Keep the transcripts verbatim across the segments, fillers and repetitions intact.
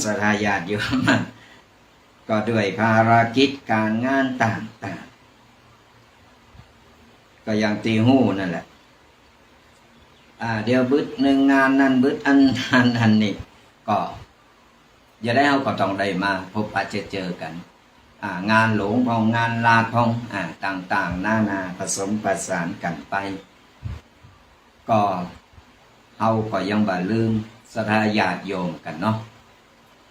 ศรัทธาญาติโยม ก็ด้วยภารกิจก๋านงานต่างๆ ก็อย่างตี้ฮู้นั่นแหละ อ่า เดี๋ยวบึดนึ่งงานนั่น บึดอันนั้นอันนี้ ก็ จะได้เฮาก็ต้องได้มาพบปะเจอเจอกั๋น อ่า งานหลวงพ่อง งานลาดพ่อง อ่า ต่างๆ นานาผสมผสานกั๋นไป ก็เฮาก็ยังบ่ลืมศรัทธาญาติโยมกั๋นเนาะ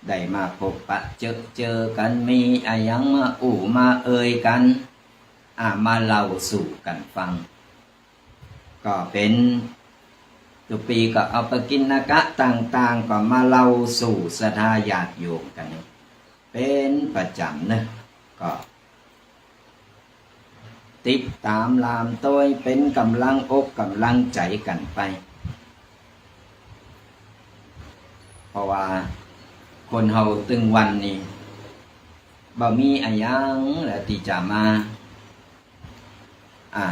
ได้มาพบปะเจอเจอกั๋น มีอะหยังมาอู้มาเอ่ยกั๋น อ่า มาเล่าสู่กั๋นฟัง ก็เป๋นตุ๊กปี๋ก็เอาปกิณกะต่างๆ ก็มาเล่าสู่ศรัทธาญาติโยมกั๋น เป๋นประจ๋ำเนาะ ก็ติดต๋ามหลามโต้ย เป๋นก๋ำลังอกก๋ำลังใจ๋กั๋นไป เพราะว่าคนเฮาตึงวันนี้ บ่มีอะหยังแล้วตี้จะมา อ่า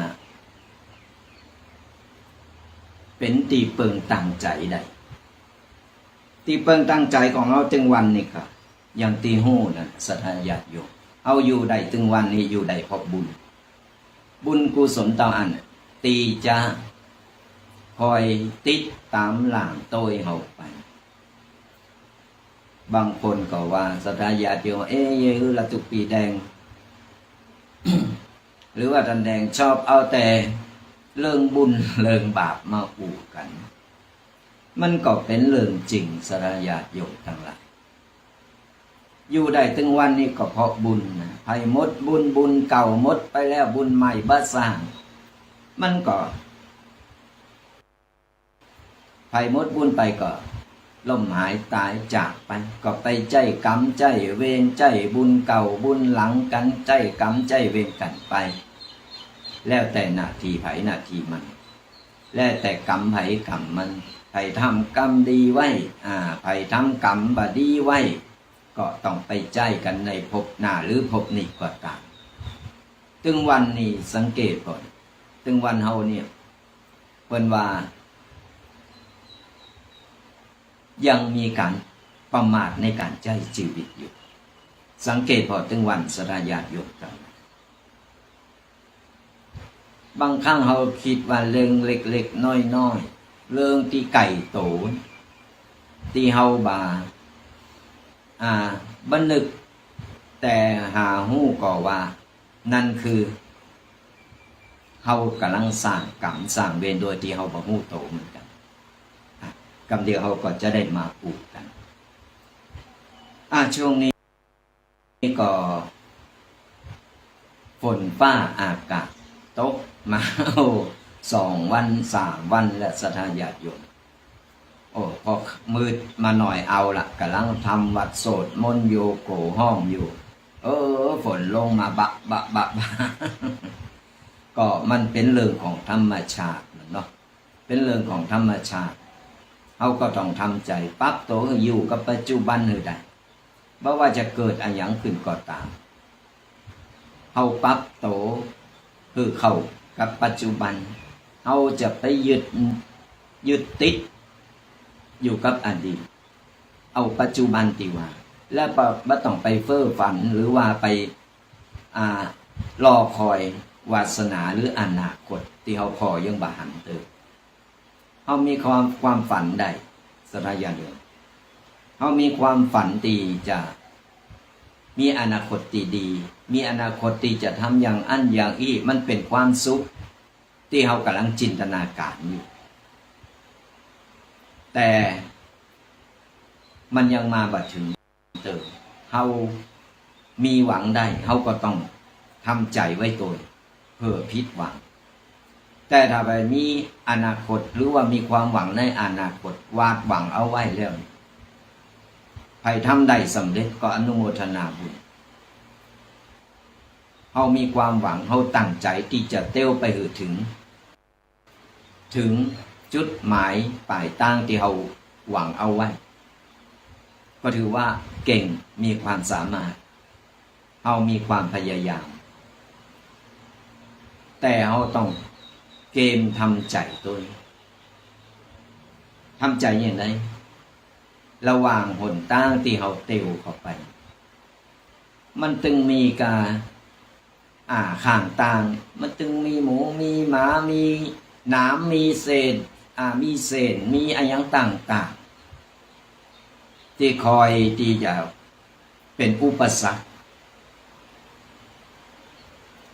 เป๋นตี้เปิงตั้งใจ๋ได้ ตี้เปิงตั้งใจ๋ของเฮาตึงวันนี้ก็ อย่างตี้ฮู้นั่น ศรัทธาญาติโยม เฮาอยู่ได้ตึงวันนี้ อยู่ได้เพราะบุญ บุญกุศลเต้าอั้น ตี้จะคอยติดต๋ามหลามโต้ยเฮาไป บางคนก็ว่าศรัทธาญาติโยม เอ๊ะ เย้ย หื้อละตุ๊กปี๋แดง หรือว่าต้านแดงชอบเอาแต่เรื่องบุญเรื่องบาปมาอู้กั๋น มันก็เป๋นเรื่องจริง ศรัทธาญาติโยมตังหลาย อยู่ได้ตึงวันนี้ก็เพราะบุญนะ ใผหมดบุญ บุญเก่าหมดไปแล้ว บุญใหม่บ่สร้าง มันก็ ใผหมดบุญไปก็ล้มหายต๋ายจากไป ก็ไปใจ๊ก๋รรมใจ๊เวร ใจ๊บุญเก่าบุญหลังกั๋น ใจ๊ก๋รรมใจ๊เวรกั๋นไป แล้วแต่หน้าตี้ใผหน้าตี้มัน แล้วแต่ก๋รรมใผก๋รรมมัน ใผทำก๋รรมดีไว้ อ่า ใผทำก๋รรมบ่ดีไว้ ก็ต้องไปใจ๊กั๋นในภพหน้าหรือภพนี้ก็ต๋าม ตึงวันนี้สังเกตก่อน ตึงวันเฮาเนี่ย เปิ้นว่า ยังมีก๋านประมาทในก๋านใจ๊จีวิตอยู่ สังเกตผ่อตึงวัน ศรัทธาญาติโยมตังหลาย บางครั้งเฮาคิดว่าเรื่องเล็กๆ น้อยๆ เรื่องตี้ใก๋โต ตี้เฮาบ่ อ่า บ่นึก แต่หาฮู้ก่อว่า นั่นคือ เฮาก่ำลังสร้างก๋รรมสร้างเวรโดยตี้เฮาบ่ฮู้โตเหมือนกั๋น อ่ะ กำเดียวเฮาก็จะได้มาอู้กั๋น อ่ะ ช่วงนี้ก็ ฝนฟ้าอากาศตกมา โอ้ สองวันสามวันแล้ว ศรัทธาญาติโยม โอ้ พอมืดมาหน่อยเอาละ ก่ำลังทำวัตรสวดมนต์อยู่ โกร้องอยู่ เออ ฝนลงมาบะบะบะบะ ก็มันเป๋นเรื่องของธรรมชาติมันเนาะ เป๋นเรื่องของธรรมชาติ เฮาก็ต้องทำใจ๋ ปรับโตหื้ออยู่กับปัจจุบันหื้อได้ บ่ว่าจะเกิดอะหยังขึ้นก็ต๋าม เฮาปรับโตหื้อเข้ากับปัจจุบัน เฮาจะไปยึด ยึดติดอยู่กับอดีต เอาปัจจุบันตี้ว่า แล้วบ่ บ่ต้องไปเฟ้อฝันหรือว่าไป อ่า รอคอยวาสนาหรืออนาคตตี้เฮาผ่อยังบ่หันเติบ เฮามีความ ความฝันได้ ศรัทธาญาติโยม เฮามีความฝันตี้จะมีอนาคตตี้ดี มีอนาคตตี้จะทำอย่างอั้นอย่างอี้ มันเป๋นความสุขตี้เฮาก่ำลังจินตนาก๋ารอยู่ แต่มันยังมาบ่เถิง เออ เฮามีหวังได้ เฮาก็ต้องทำใจ๋ไว้โตย เผื่อผิดหวัง แต่ถ้าไปมีอนาคต หรือว่ามีความหวังในอนาคต วาดหวังเอาไว้แล้ว ใผทำได้สำเร็จก็อนุโมทนาบุญ เฮามีความหวัง เฮาตั้งใจ๋ตี้จะเตียวไปหื้อเถิง เถิงจุดหมายป๋ายตางตี้เฮาหวังเอาไว้ ก็ถือว่าเก่ง มีความสามารถ เฮามีความพยายาม แต่เฮาต้องเกมทำใจ๋โตย ทำใจ๋อย่างใด ระหว่างหนตางตี้เฮาเตียวเข้าไป มันตึงมีกา อ่า ข้างตาง มันตึงมีหมู มีหมา มีหนาม มีเศษ อ่า มีเศษ มีอะหยังต่างๆ ตี้คอยตี้จะเป๋นอุปสรรค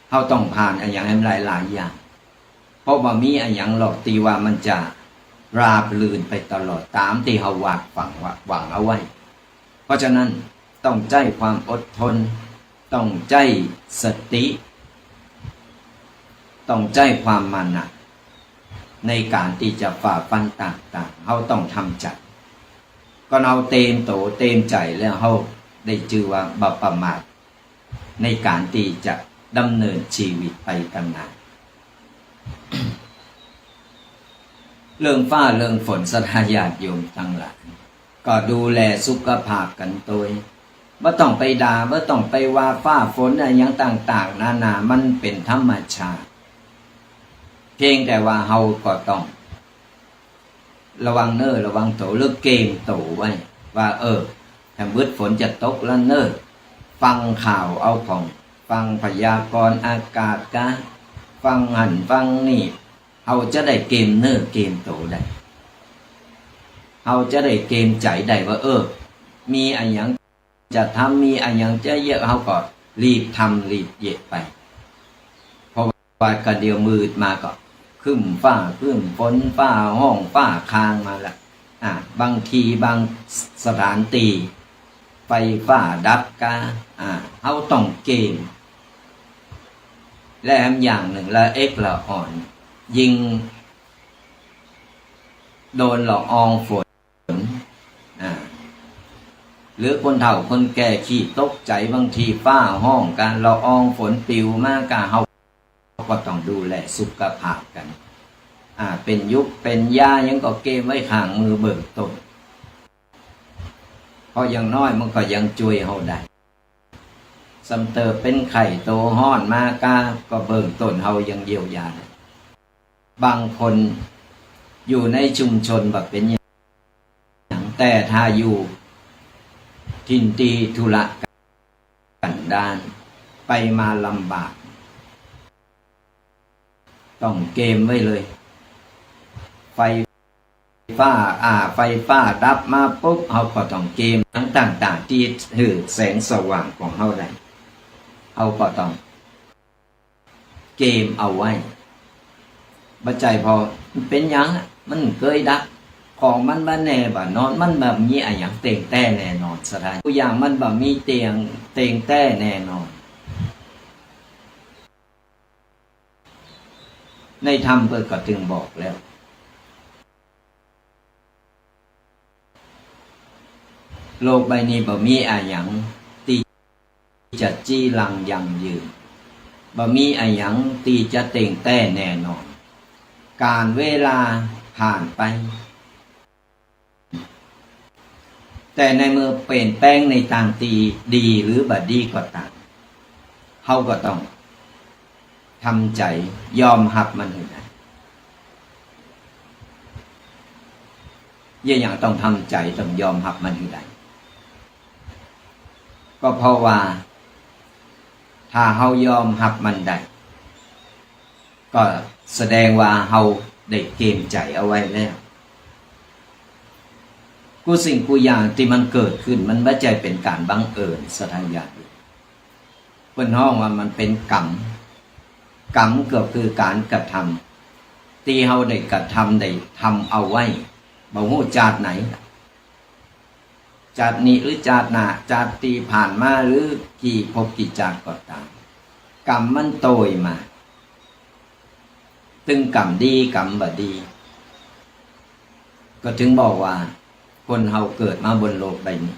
เฮาต้องผ่านอะหยังแหมหลายๆ อย่าง เพราะบ่มีอะหยังหรอกตี้ว่ามันจะราบรื่นไปตลอดต๋ามตี้เฮาวาดฝังว่า หวังเอาไว้ เพราะฉะนั้นต้องใจ๊ความอดทน ต้องใจ๊สติ ต้องใจ๊ความมานะ ในก๋านตี้จะฝ่าฟันต่างๆ เฮาต้องทำใจ๋ ก็เฮาเตรียมตั๋วเตรียมใจ๋แล้ว เฮาได้จื้อว่าบ่ประมาท ในก๋านตี้จะดำเนินชีวิตไปตังหน้า เรื่องฟ้าเรื่องฝน ศรัทธาญาติโยมตังหลาย ก็ดูแลสุขภาพกั๋นตวย บ่ต้องไปด่า บ่ต้องไปว่าฟ้าฝนอะหยังต่างๆ นานา มันเป๋นธรรมชาติ เพียงแต่ว่าเฮาก็ต้อง ระวังเน่อ ระวังตั๋ว หรือเกมตั๋วไว้ ว่า เออ ถ้ามืดฝนจะตกแล้วเน่อ ฟังข่าวเอาของ ฟังพยากรณ์อากาศกา ฟังหั้นฟังนี่ เฮาจะได้เกมเน่อเกมตั๋วได้ เฮาจะได้เกมใจ๋ได้ว่า เออ มีอะหยัง จะทำ มีอะหยังจะเยียะ เฮาก็รีบทำรีบเยียะไป เพราะว่าก็เดี๋ยวมืดมาก็ครึ้มฟ้าครึ้มฝน ฟ้าฮ้องฟ้าคางมาละ อ่า บางทีบางสถานตี้ไฟฟ้าดับกา อ่า เฮาต้องเกม และแหมอย่างนึ่งละเอกละอ่อน ยิ่งโดนละอองฝน อ่า หรือคนเฒ่าคนแก่ขี้ตกใจ๋ บางทีฟ้าฮ้องกา ละอองฝนปิวมากา เฮาก็ต้องดูแลสุขภาพกั๋น อ่า เป๋นยุกเป๋นยาหยังก็เกมไว้ข้างมือเบื้องต้น เพราะอย่างน้อยมันก็ยังจ้วยเฮาได้ ส่ำเติบเป๋นไข้โตฮ้อนมากา ก็เบื้องต้นเฮายังเยียวยาได้ บางคนอยู่ในชุมชนบ่เป๋นหยัง แต่ถ้าอยู่ถิ่นตี้ทุรกันดาร ไปมาลำบาก ต้องเกมไว้เลย ไฟฟ้า อ่า ไฟฟ้าดับมาปุ๊บ เฮาก็ต้องเกม อะหยังต่างๆ ตี้หื้อแสงสว่างของเฮาได้ เฮาก็ต้อง เกมเอาไว้ บ่ใจ้ผ่อมันเป๋นหยังอะ มันเกยดับ ของมันบ่แน่บ่นอน มันบ่มีอะหยังเต่งแต๊แน่นอน ศรัทธา กู้อย่างมันบ่มีเต่ง เต่งแต๊แน่นอน ในธรรมเปิ้นก็ตึงบอกแล้ว โลกใบนี้บ่มีอะหยังตี้จะจีรังยั่งยืน บ่มีอะหยังตี้จะเต่งแต๊แน่นอน ก๋าลเวลาผ่านไป แต่ในเมื่อเปลี่ยนแปลงในตางตี้ดีหรือบ่ดีก็ต๋าม เฮาก็ต้อง ทำใจ๋ยอมฮับมันหื้อได้ เยียะหยังต้องทำใจ๋ ต้องยอมฮับมันหื้อได้ ก็เพราะว่า ถ้าเฮายอมฮับมันได้ ก็แสดงว่าเฮาได้เกมใจ๋เอาไว้แล้ว กู้สิ่งกู้อย่างตี้มันเกิดขึ้น มันบ่ใจ้เป๋นก๋านบังเอิญ ศรัทธาญาติโยม เปิ้นฮ้องว่ามันเป๋นกรรม กรรมก็คือก๋านกระทำ ตี้เฮาได้กระทำ ได้ทำเอาไว้ บ่ฮู้จาติไหน จาตินี้หรือจาติหน้า จาติตี้ผ่านมาหรือกี่ภพกี่จาติก็ต๋าม กรรมมันโตยมา ตึงกรรมดีกรรมบ่ดี ก็ถึงบอกว่า คนเฮาเกิดมาบนโลกใบนี้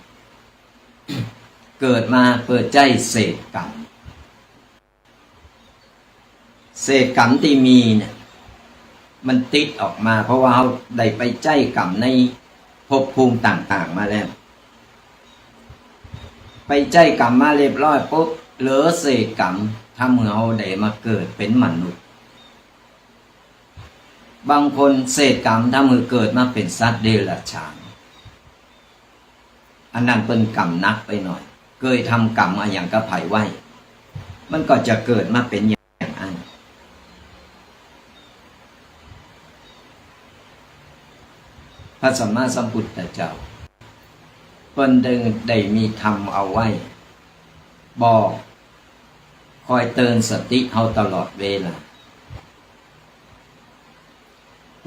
เกิดมาเปื้อใจ๊เศษกรรม เศษกรรมตี้มีเนี่ย มันติดออกมา เพราะว่าเฮาได้ไปใจ๊กรรมในภพภูมิต่างๆ มาแล้ว ไปใจ๊กรรมมาเรียบร้อยปุ๊บ เหลือเศษกรรมทำหื้อเฮาได้มาเกิดเป๋นมนุษย์ บางคนเศษกรรมทำหื้อเกิดมาเป๋นสัตว์เดรัจฉาน อันนั้นเปิ้นกรรมหนักไปหน่อย เกยทำกรรมอะหยังกับใผไว้ มันก็จะเกิดมาเป๋นอย่างอั้น พระสัมมาสัมพุทธเจ้า เปิ้นได้ ได้มีธรรมเอาไว้ บอก คอยเตือนสติเฮาตลอดเวลา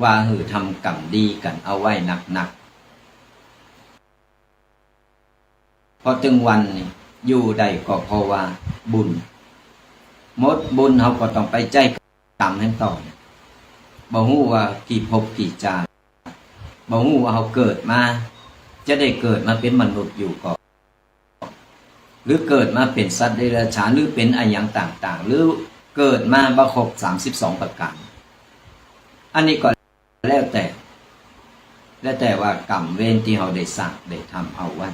ว่าหื้อทำกรรมดีกั๋นเอาไว้นักๆ เพราะตึงวันนี้อยู่ได้ก็เพราะว่าบุญ หมดบุญเฮาก็ต้องไปใจ๊กรรมหั้นต่อ บ่ฮู้ว่ากี่ภพกี่จาติ บ่ฮู้ว่าเฮาเกิดมา จะได้เกิดมาเป๋นมนุษย์อยู่ก่อ หรือเกิดมาเป๋นสัตว์เดรัจฉาน หรือเป๋นอะหยังต่างๆ หรือเกิดมาบ่ครบสามสิบสองประก๋าน อันนี้ก็แล้วแต่ แล้วแต่ว่ากรรมเวรตี้เฮาได้สร้างได้ทำเอาไว้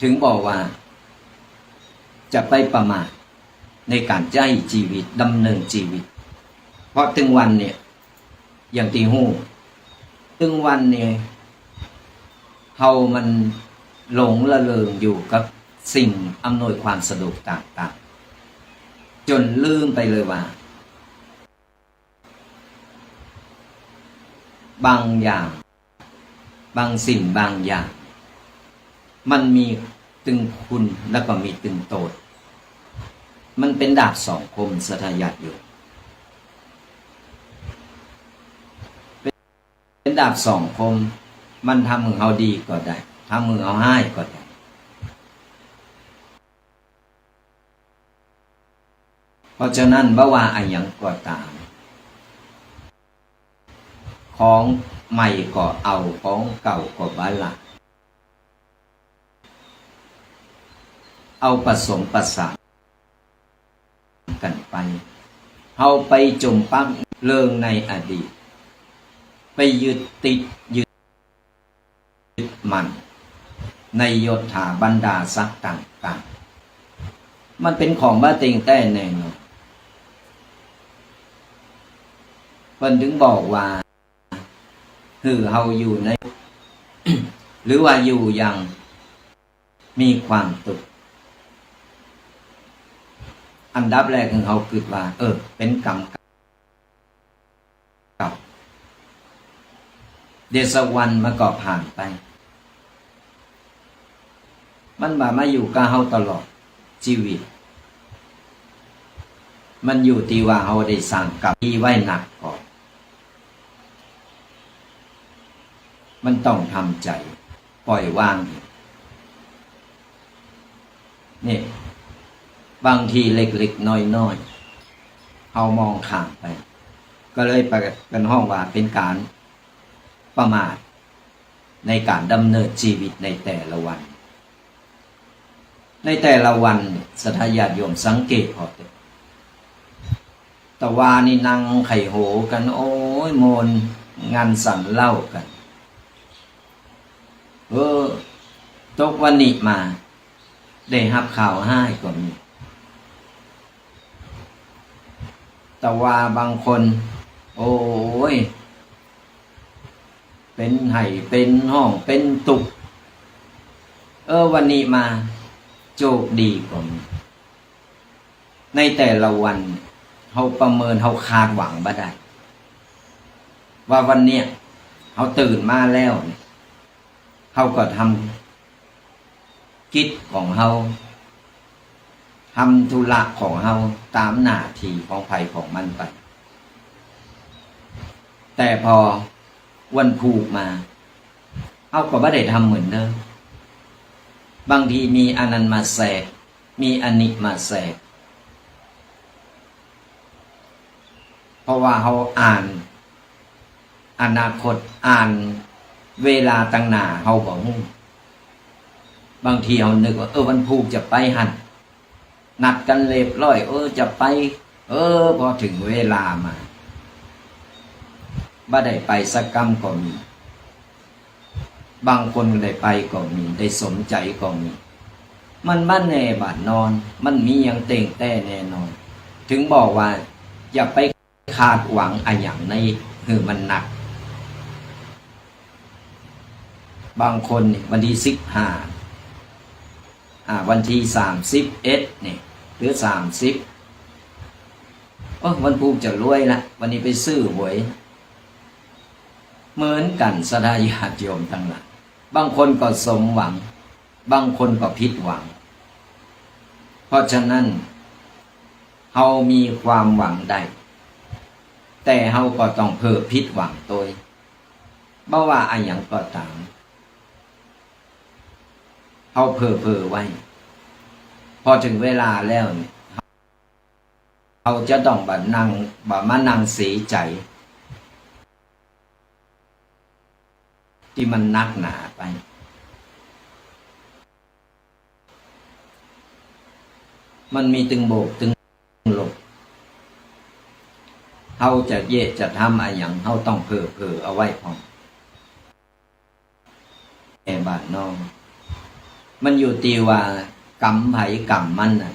ถึงบอกว่าจะไปประมาทในก๋านใจ๊จีวิต ดำเนินจีวิต เพราะตึงวันเนี่ย อย่างตี้ฮู้ ตึงวันนี้ เฮามันหลงระเริงอยู่กับสิ่งอำนวยความสะดวกต่างๆ จ๋นลืมไปเลยว่า บางอย่าง บางสิ่งบางอย่าง มันมีตึงคุณแล้วก็มีตึงโต้ษ มันเป๋นดาบสองคม ศรัทธาญาติโยม เป๋นดาบสองคม มันทำหื้อเฮาดีก็ได้ ทำหื้อเฮาฮ้ายก็ได้ เพราะฉะนั้นบ่ว่าอะหยังก็ต๋าม ของใหม่ก็เอา ของเก่าก็บ่ละ เอาผสมผสานกั๋นไป เฮาไปจมปักเรื่องในอดีต ไปยึดติดยึดมั่นในยศถาบรรดาศักดิ์ต่างๆ มันเป๋นของบ่เต็งแต๊แน่นอน เปิ้นถึงบอกว่า หื้อเฮาอยู่ใน หรือว่าอยู่อย่างมีความสุข อันดับแรกหื้อเฮากึ๊ดว่า เออ เป๋นกรรมเก่า เดี๋ยวสักวันมันก็ผ่านไป มันบ่มาอยู่กับเฮาตลอดจีวิต มันอยู่ตี้ว่าเฮาได้สร้างกรรมดีไว้นักก่อ มันต้องทำใจ๋ ปล่อยวาง นี่ บางทีเล็กๆ น้อยๆ เฮามองข้ามไป ก็เลยไป เปิ้นฮ้องว่าเป๋นก๋านประมาทในก๋านดำเนินจีวิตในแต่ละวัน ในแต่ละวันเนี่ย ศรัทธาญาติโยมสังเกตเอาเถอะ ตะวานี้นั่งไขว่โหกั๋น โอ้ย ม่วน งันสังเหล้ากั๋น เออ ตกวันนี้มา ได้ฮับข่าวฮ้ายก็มี ตะวาบางคน โอ้ย เป๋นไห้ เป๋นฮ้อง เป๋นตุ๊กข์ เออ วันนี้มา โจคดีก็มี ในแต่ละวัน เฮาประเมิน เฮาคาดหวังบ่ได้ ว่าวันเนี้ย เฮาตื่นมาแล้วเนี่ย เฮาก็ทำกิจของเฮา ทำธุระของเฮาต๋ามหน้าตี้ของใผของมันไป แต่พอวันพูกมา เฮาก็บ่ได้ทำเหมือนเดิม บางทีมีอันนั้นมาแทรก มีอันนี้มาแทรก เพราะว่าเฮาอ่านอนาคต อ่านเวลาตังหน้าเฮาบ่ฮู้ บางทีเฮานึกว่า เออ วันพูกจะไปหั้น นัดกั๋นเรียบร้อย เออ จะไป เออ พอเถิงเวลามา บ่ได้ไปสักกำก็มี บางคนได้ไปก็มี ได้สมใจ๋ก็มี มันบ่แน่บ่นอน มันมีอย่างเต้งแต๊แน่นอน ถึงบอกว่าอย่าไปคาดหวังอะหยังในหื้อมันนัก บางคนนี่วันตี้สิบห้า อ่า วันตี้สามสิบเอ็ดนี่ หรือสามสิบ โอ้ วันพูกจะรวยละ วันนี้ไปซื้อหวย เหมือนกั๋น ศรัทธาญาติโยมตังหลาย บางคนก็สมหวัง บางคนก็ผิดหวัง เพราะฉะนั้น เฮามีความหวังได้ แต่เฮาก็ต้องเผลอผิดหวังตวย บ่ว่าอะหยังก็ต๋าม เฮาเผลอๆ ไว้ พอเถิงเวลาแล้วเนี่ย เฮาจะต้องบ่นั่ง บ่มานั่งเสียใจ๋ ตี้มันนักหนาไป มันมีตึงบวกตึงลบ เฮาจะเยียะจะทำอะหยัง เฮาต้องเผลอๆ เอาไว้พ่อง แก่บ้านนอก มันอยู่ตี้ว่ากรรมใผกรรมมันน่ะ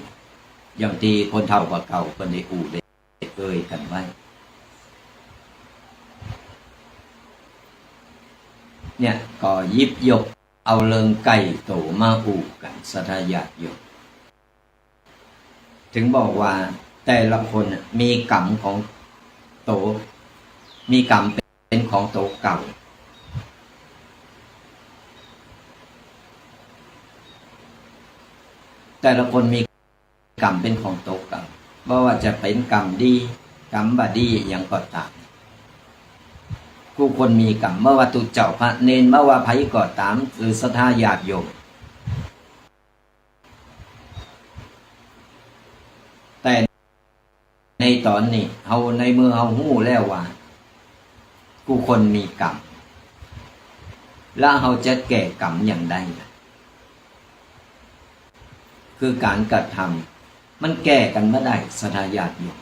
อย่างตี้คนเฒ่าบ่าเก่าเปิ้นได้อู้ได้เอ่ยกั๋นไว้ เนี่ย ก็หยิบยกเอาเรื่องใก้โตมาอู้กั๋น ศรัทธาญาติโยม เถิงบอกว่าแต่ละคนน่ะมีกรรมของโต มีกรรมเป๋นของโตเก่า แต่ละคนมีกรรมเป๋นของโตเก่า บ่ว่าจะเป๋นกรรมดี กรรมบ่ดีอะหยังก็ต๋าม กู้คนมีกรรม บ่ว่าตุ๊เจ้าพระเณร บ่ว่าใผก็ต๋าม หรือศรัทธาญาติโยม แต่ในต๋อนนี้ เฮา ในเมื่อเฮาฮู้แล้วว่า กู้คนมีกรรม แล้วเฮาจะแก้กรรมอย่างใดล่ะ คือก๋านกระทำ มันแก้กั๋นบ่ได้ ศรัทธาญาติโยม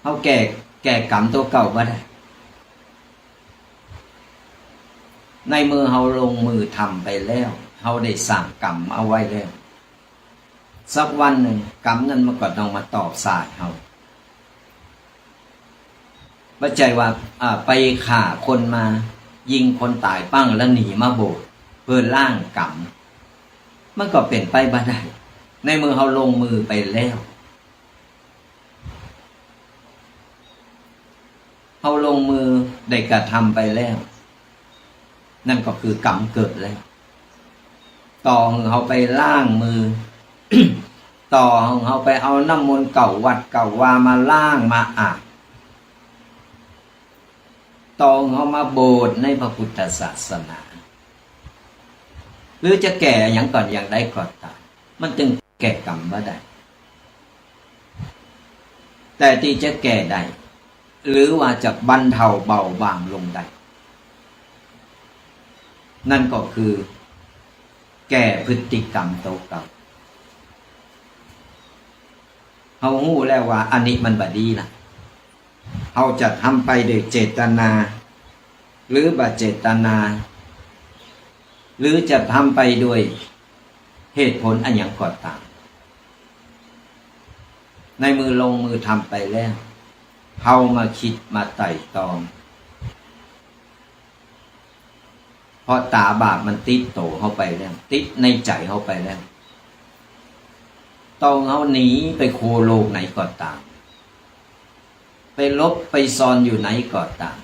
เฮาแก้ แก้กรรมโตเก่าบ่ได้ ในเมื่อเฮาลงมือทำไปแล้ว เฮาได้สร้างกรรมเอาไว้แล้ว สักวันนึ่งกรรมนั้นมันก็ต้องมาตอบสายเฮา บ่ใจ้ว่า อ่า ไปฆ่าคนมา ยิงคนต๋ายป้างแล้วหนีมาโบสถ์ เปื้อล้างกรรม มันก็เป๋นไปบ่ได้ ในเมื่อเฮาลงมือไปแล้ว เฮาลงมือได้กระทำไปแล้ว นั่นก็คือกรรมเกิดแล้ว ต่อหื้อเฮาไปล้างมือ ต่อหื้อเฮาไปเอาน้ำมนต์เก่าวัดเก่าวามาล้างมาอาบ ต่อหื้อเฮามาโบสถ์ในพระพุทธศาสนา หรือจะแก้อะหยังก่อนอย่างใดก็ต๋าม มันตึงแก้กรรมบ่ได้ แต่ตี้จะแก้ได้ หรือว่าจะบรรเทาเบาบางลงได้ นั่นก็คือแก้พฤติกรรมโตเก่า เฮาฮู้แล้วว่าอันนี้มันบ่ดีละ เฮาจะทำไปโดยเจตนา หรือบ่เจตนา หรือจะทำไปโดยเหตุผลอะหยังก็ต๋าม ในเมื่อลงมือทำไปแล้ว เฮามาคิดมาไตร่ตรอง เพราะต๋าบาปมันติดโตเฮาไปแล้ว ติดในใจ๋เฮาไปแล้ว ต่อเฮาหนีไปโคโลกไหนก็ต๋าม ไปหลบไปซ่อนอยู่ไหนก็ต๋าม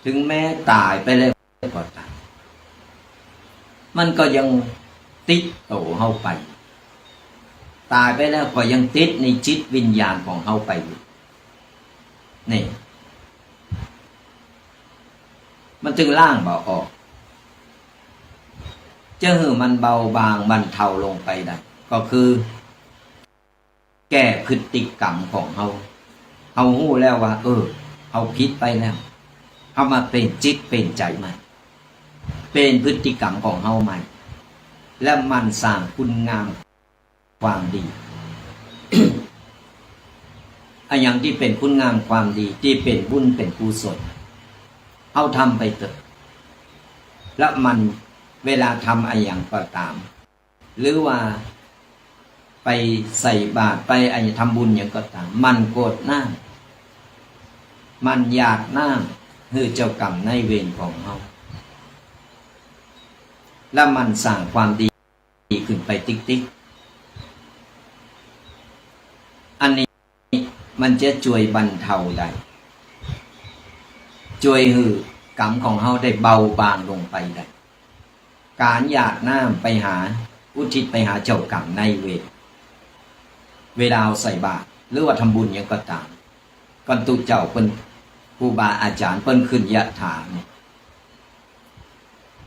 ถึงแม้ต๋ายไปแล้วก็ต๋าม มันก็ยังติดโตเฮาไป ต๋ายไปแล้วก็ยังติดในจิตวิญญาณของเฮาไปอยู่ นี่ มันจึงล้างบ่ออก จะหื้อมันเบาบางบรรเทาลงไปได้ ก็คือ แก้พฤติกรรมของเฮา เฮาฮู้แล้วว่า เออ เฮาผิดไปแล้ว เฮามาเปลี่ยนจิตเปลี่ยนใจ๋ใหม่ เปลี่ยนพฤติกรรมของเฮาใหม่ และหมั่นสร้างคุณงามความดี อะหยังตี้เป๋นคุณงามความดี ตี้เป๋นบุญเป๋นกุศล เฮาทำไปเต๊อะ และมัน เวลาทำอะหยังก็ต๋าม หรือว่าไปใส่บาตร ไปอะหยัง ทำบุญหยังก็ต๋าม หมั่นกรวดน้ำ หมั่นหยาดน้ำหื้อเจ้ากรรมนายเวรของเฮา และหมั่นสร้างความดีขึ้นไปติ๊กๆ อันนี้มันจะจ้วยบรรเทาได้ จ้วยหื้อกรรมของเฮาได้เบาบางลงไปได้ ก๋านหยาดน้ำไปหา อุทิศไปหาเจ้ากรรมนายเวร เวลาเฮาใส่บาตร หรือว่าทำบุญหยังก็ต๋าม ก่อนตุ๊เจ้าเปิ้น ครูบาอาจ๋ารย์เปิ้นขึ้นยะถาเนี่ย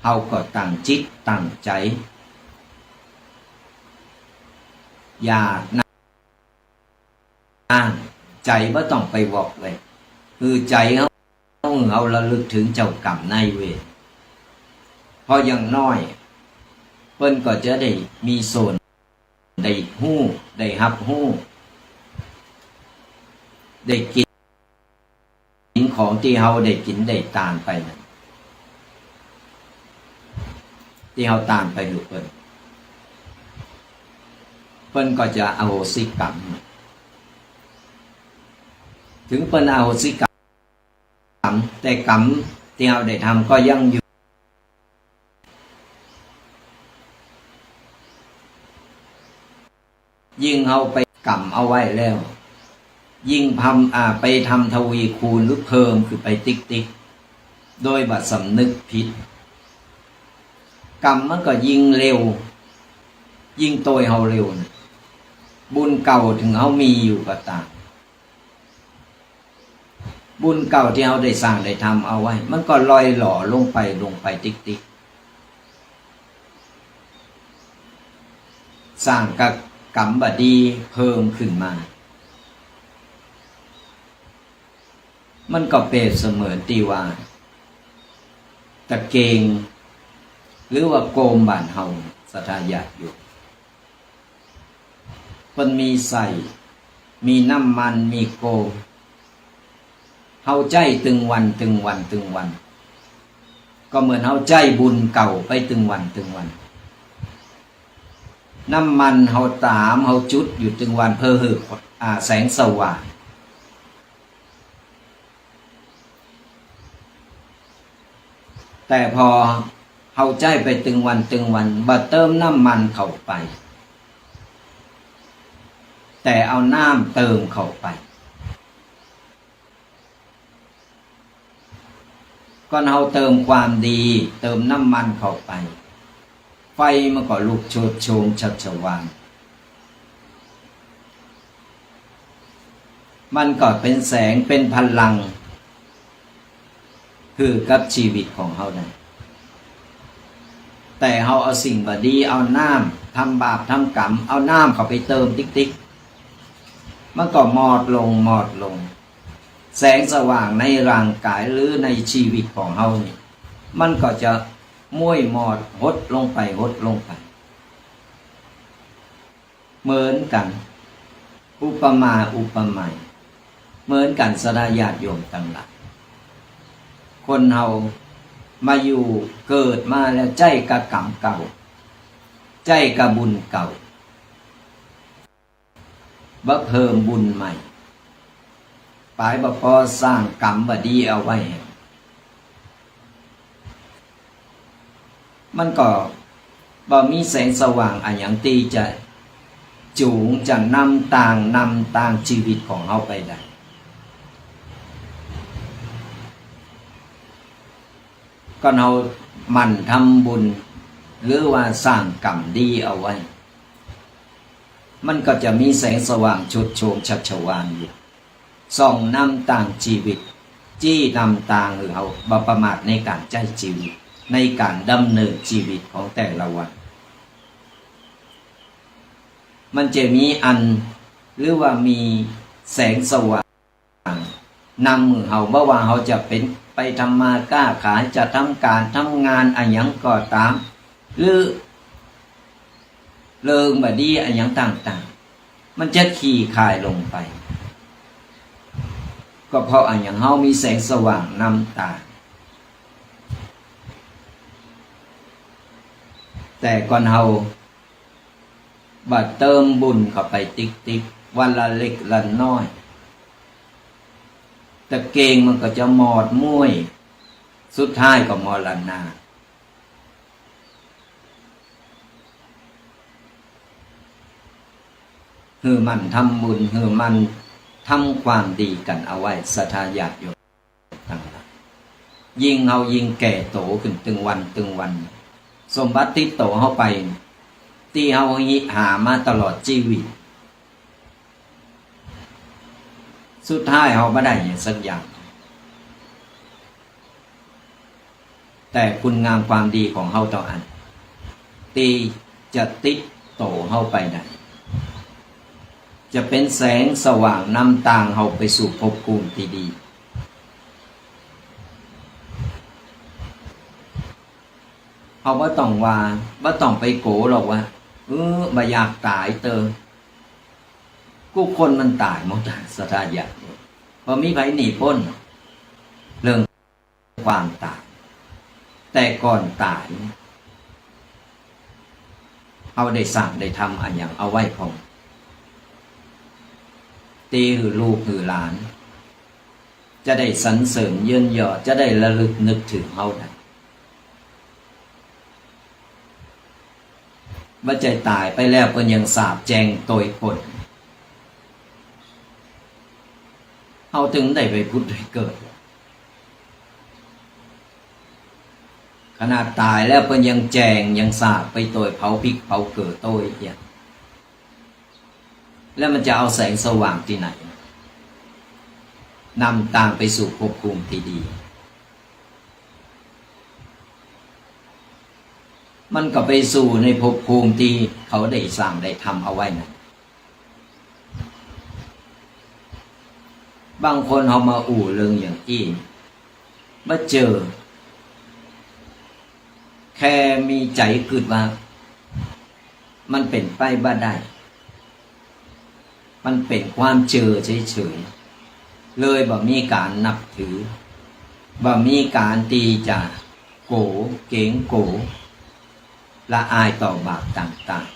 เฮาก็ตั้งจิตตั้งใจ๋ หยาดน้ำ ใจ๋บ่ต้องไปวอกเลย หื้อใจ๋เฮา เฮาระลึกเถิงเจ้ากรรมนายเวร เพราะอย่างน้อยเปิ้นก็จะได้มีส่วน ได้ฮู้ ได้ฮับฮู้ ได้กิ๋นของตี้เฮาได้กิ๋นได้ตานไปนั้น ตี้เฮาตานไปหื้อเปิ้น เปิ้นก็จะอโหสิกรรม เถิงเปิ้นอโหสิกรรม แต่กรรมตี้เฮาได้ทำก็ยังอยู่ ยิ่งเฮาไปกรรมเอาไว้แล้ว ยิ่งทำ อ่า ไปทำทวีคูณหรือเพิ่มขึ้นไปติ๊กๆ โดยบ่สำนึกผิด กรรมมันก็ยิ่งเร็ว ยิ่งโตยเฮาเร็วนะ บุญเก่าเถิงเฮามีอยู่ก็ต๋าม บุญเก่าตี้เฮาได้สร้างได้ทำเอาไว้ มันก็ล่อยหล่อลงไป ลงไปติ๊กๆ สร้างกะกรรมบ่ดีเพิ่มขึ้นมา มันก็เปรียบเสมือนตี้ว่า ตะเกง หรือว่าโกมบ้านเฮา ศรัทธาญาติโยม เปิ้นมีใส้ มีน้ำมัน มีโกม เฮาใจ๊ตึงวัน ตึงวัน ตึงวัน ก็เหมือนเฮาใจ๊บุญเก่าไปตึงวัน ตึงวัน น้ำมันเฮาต๋าม เฮาจุดอยู่ตึงวันเปื้อหื้อ อ่า แสงสว่าง แต่พอเฮาใจ๊ไปตึงวันตึงวัน บ่เติมน้ำมันเข้าไป แต่เอาน้ำเติมเข้าไป ก่อนเฮาเติมความดี เติมน้ำมันเข้าไป ไฟมันก็ลุกโชติโชงชัชวาล มันก็เป๋นแสง เป๋นพลัง หื้อกับชีวิตของเฮาได้ แต่เฮาเอาสิ่งบ่ดี เอาน้ำ ทำบาปทำกรรม เอาน้ำเข้าไปเติมติ๊กๆ มันก็หมดลง หมดลง แสงสว่างในร่างกายหรือในชีวิตของเฮานี่ มันก็จะม้วยหมด หดลงไป หดลงไป เหมือนกั๋น อุปมาอุปไมย เหมือนกั๋นศรัทธาญาติโยมตังหลาย คนเฮามาอยู่เกิดมาแล้วใจ๊กะกรรมเก่า ใจ๊กะบุญเก่า บ่เพิ่มบุญใหม่ ป๋ายบ่ปอสร้างกรรมบ่ดีเอาไว้ มันก็บ่มีแสงสว่างอะหยังตี้จะจูง จะนำตาง นำตางชีวิตของเฮาไปได้ ก่อนเฮาหมั่นทำบุญ หรือว่าสร้างกรรมดีเอาไว้ มันก็จะมีแสงสว่างโชติโชงชัชวาลอยู่ ส่องนำตางชีวิต จี้นำตางหื้อเฮาบ่ประมาทในก๋านใจ๊ชีวิต ในก๋านดำเนินชีวิตของแต่ละวัน มันจะมีอัน หรือว่ามีแสงสว่าง นำหื้อเฮา บ่ว่าเฮาจะเป๋นไปทำมาค้าขาย จะทำก๋านทำงานอะหยังก็ต๋าม หรือเรื่องบ่ดีอะหยังต่างๆ มันจะคลี่คลายลงไป ก็เพราะอะหยัง เฮามีแสงสว่างนำตาง แต่ก่อนเฮา บ่เติมบุญเข้าไปติ๊กๆ วันละเล็กละน้อย ตะเกงมันก็จะหมดม้วย สุดท้ายก็มรณา หื้อหมั่นทำบุญ หื้อหมั่นทำความดีกั๋นเอาไว้ ศรัทธาญาติโยมตังหลาย ยิ่งเฮายิ่งแก่โตขึ้นตึงวันตึงวัน สมบัติติดโตเฮาไป ตี้เฮาหามาตลอดจีวิต สุดท้ายเฮาบ่ได้หยังสักอย่าง แต่คุณงามความดีของเฮาเต้าอั้น ตี้จะติดโตเฮาไปได้ จะเป๋นแสงสว่างนำตางเฮาไปสู่ภพภูมิตี้ดี เฮาบ่ต้องว่า บ่ต้องไปกั๋วหรอกว่า เออ บ่อยากต๋ายเต๊อะ กู้คนมันต๋ายหมด ศรัทธาญาติโยม บ่มีใผหนีป๊นเรื่องความต๋าย แต่ก่อนต๋าย เฮาได้สร้างได้ทำอะหยังเอาไว้พ่อง ตี้หื้อลูกหื้อหลาน จะได้สรรเสริญเยินยอ จะได้ระลึกนึกถึงเฮาได้ บ่ใจ้ต๋ายไปแล้วเปิ้นยังสาปแจ้งโตยป๊น เฮาตึงได้ไปผุดไปเกิด ขนาดต๋ายแล้วเปิ้นยังแจ้งยังสาปไปโตย เผาพิกเผาเกลือโตยเหีย แล้วมันจะเอาแสงสว่างตี้ไหน นำตางไปสู่ภพภูมิตี้ดี มันก็ไปสู่ในภพภูมิตี้เขาได้สร้างได้ทำเอาไว้นั่น บางคนเฮามาอู้เรื่องอย่างอี้ บ่เจอ แค่มีใจ๋กึ๊ดว่า มันเป๋นไปบ่ได้ มันเป๋นความเจื้อเฉยๆ เลยบ่มีก๋านนับถือ บ่มีก๋านตี้จะโก๋ เก๋งโก๋ ละอายต่อบาปต่าง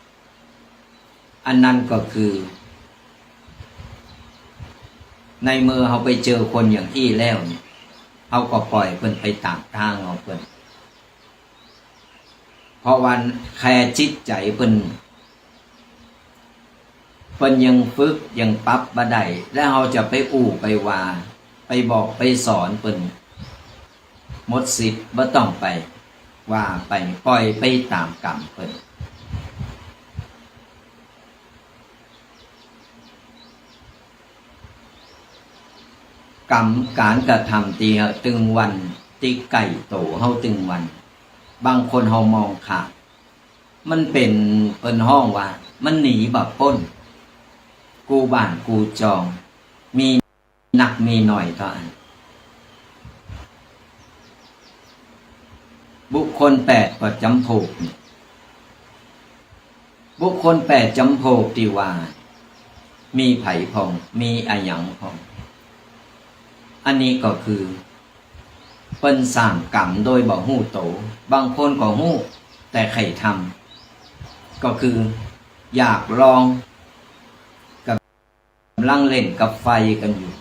ๆ อันนั้นก็คือ ในเมื่อเฮาไปเจอคนอย่างอี้แล้วเนี่ย เฮาก็ปล่อยเปิ้นไปต๋ามตางของเปิ้น เพราะว่าแค่จิตใจ๋เปิ้น เปิ้นยังฝึกยังปรับบ่ได้ แล้วเฮาจะไปอู้ไปว่า ไปบอกไปสอนเปิ้น หมดสิทธิ์ บ่ต้องไปว่าไป ปล่อยไปต๋ามกรรมเปิ้น กรรมก๋านกระทำตี้เฮาตึงวัน ตี้ใก้โตเฮาตึงวัน บางคนเฮามองข้าม มันเป๋น เปิ้นฮ้องว่า มันหนีบ่ป๊น กู้บ้านกู้จอง มีนักมีน้อยเต้าอั้น บุคคลแปดก็จ๋ำพวกนี่ บุคคลแปดจ๋ำพวกตี้ว่า มีใผพ่อง มีอะหยังพ่อง อันนี้ก็คือ เปิ้นสร้างกรรมโดยบ่ฮู้โต บางคนก็ฮู้ แต่ใค่ทำ ก็คืออยากลอง ก๋ำลังเล่นกับไฟกั๋นอยู่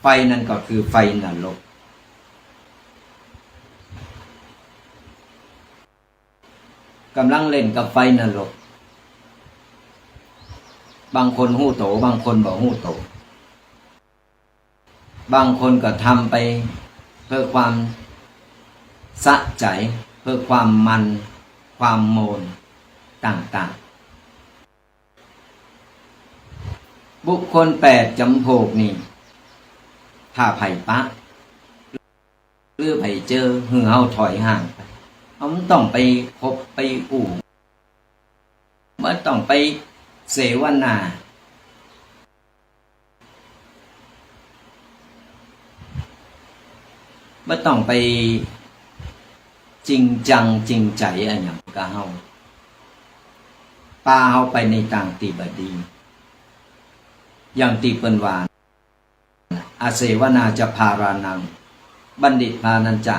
ไฟนั้นก็คือไฟนรก ก๋ำลังเล่นกับไฟนรก บางคนฮู้โต บางคนบ่ฮู้โต บางคนก็ทำไปเพื่อความสะใจ๋ เพื่อความมัน ความโมนต่างๆ บุคคลแปดจ๋ำพวกนี่ ถ้าใผปะ หรือใผเจอ หื้อเฮาถอยห่างไป เฮาบ่ต้องไปคบไปอู้ บ่ต้องไปเสวนา บ่ต้องไปจริงจังจริงใจ๋อะหยังกับเฮา ปาเฮาไปในตางตี้บ่ดี อย่างตี้เปิ้นว่า อเสวนาจะพารานัง บัณฑิตานัญจะ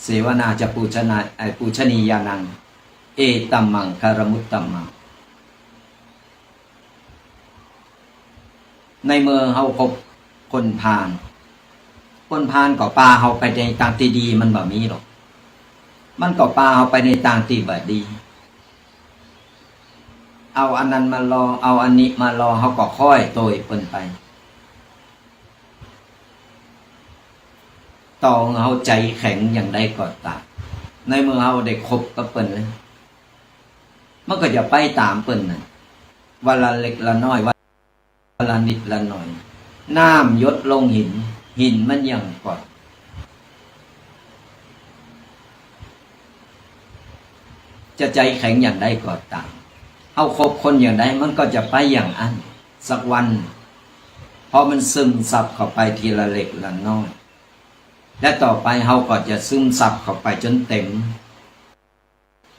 เสวนาจะปูชนา ไอ้ ปูชนียานัง เอตัมมังคลมุตตมัง ในเมื่อเฮาคบคนพาล คนพาลก็ปาเฮาไปในตางตี้ดีมันบ่มีหรอก มันก็ปาเฮาไปในตางตี้บ่ดี เอาอันนั้นมารอง เอาอันนี้มารอง เฮาก็ค่อยโตยเปิ้นไป ต่อเฮาใจ๋แข็งอย่างใดก็ต๋าม ในเมื่อเฮาได้คบกับเปิ้นแล้ว มันก็จะไปต๋ามเปิ้นน่ะ วันละเล็กละน้อย วันละนิดละหน่อย น้ำหยดลงหิน หินมันหยั่งก่อน จะใจ๋แข็งอย่างใดก็ต๋าม เฮาคบคนอย่างใด มันก็จะไปอย่างอั้น สักวัน เพราะมันซึมซับเข้าไปทีละเล็กละน้อย และต่อไปเฮาก็จะซึมซับเข้าไปจ๋นเต๋ม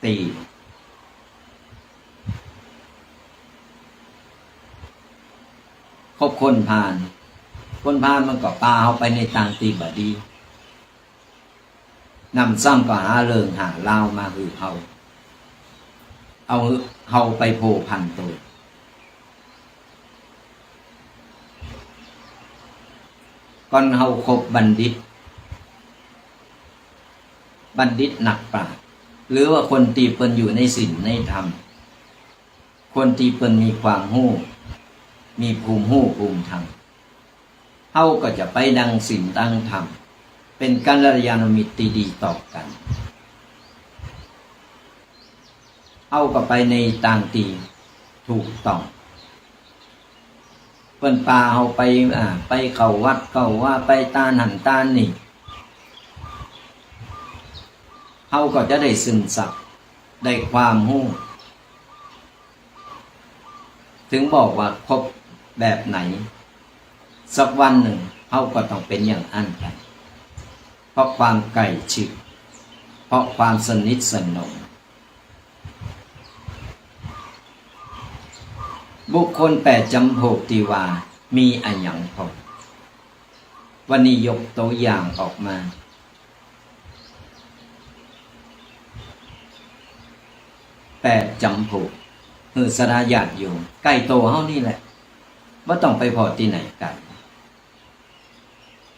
ตี้ คบคนพาล คนพาลมันก็ปาเฮาไปในตางตี้บ่ดี หนำซ้ำก็หาเรื่องหาราวมาหื้อเฮา เอาหื้อเฮาไปพัวพันตั๋ว ก่อนเฮาคบบัณฑิต บัณฑิตนักปราชญ์ หรือว่าคนตี้เปิ้นอยู่ในศีลในธรรม คนตี้เปิ้นมีความฮู้ มีภูมิฮู้ภูมิธรรม เฮาก็จะไปดังศีลดังธรรม เป๋นกัลยาณมิตรตี้ดีต่อกั๋น เฮาก็ไปในตางตี้ถูกต้อง เปิ้นปาเฮาไป อ่า ไปเข้าวัดเข้าวา ไปตานหั้นตานนี่ เฮาก็จะได้ซึมซับ ได้ความฮู้ ถึงบอกว่าคบแบบไหน สักวันหนึ่งเฮาก็ต้องเป๋นอย่างอั้นไป เพราะความใกล้ชิด เพราะความสนิทสนม บุคคลแปดจ๋ำพวกตี้ว่ามีอะหยังพ่อง วันนี้ยกตั๋วอย่างออกมา แปดจ๋ำพวก หื้อศรัทธาญาติโยม ใก้ตั๋วเฮานี่แหละ บ่ต้องไปผ่อตี้ไหนไก๋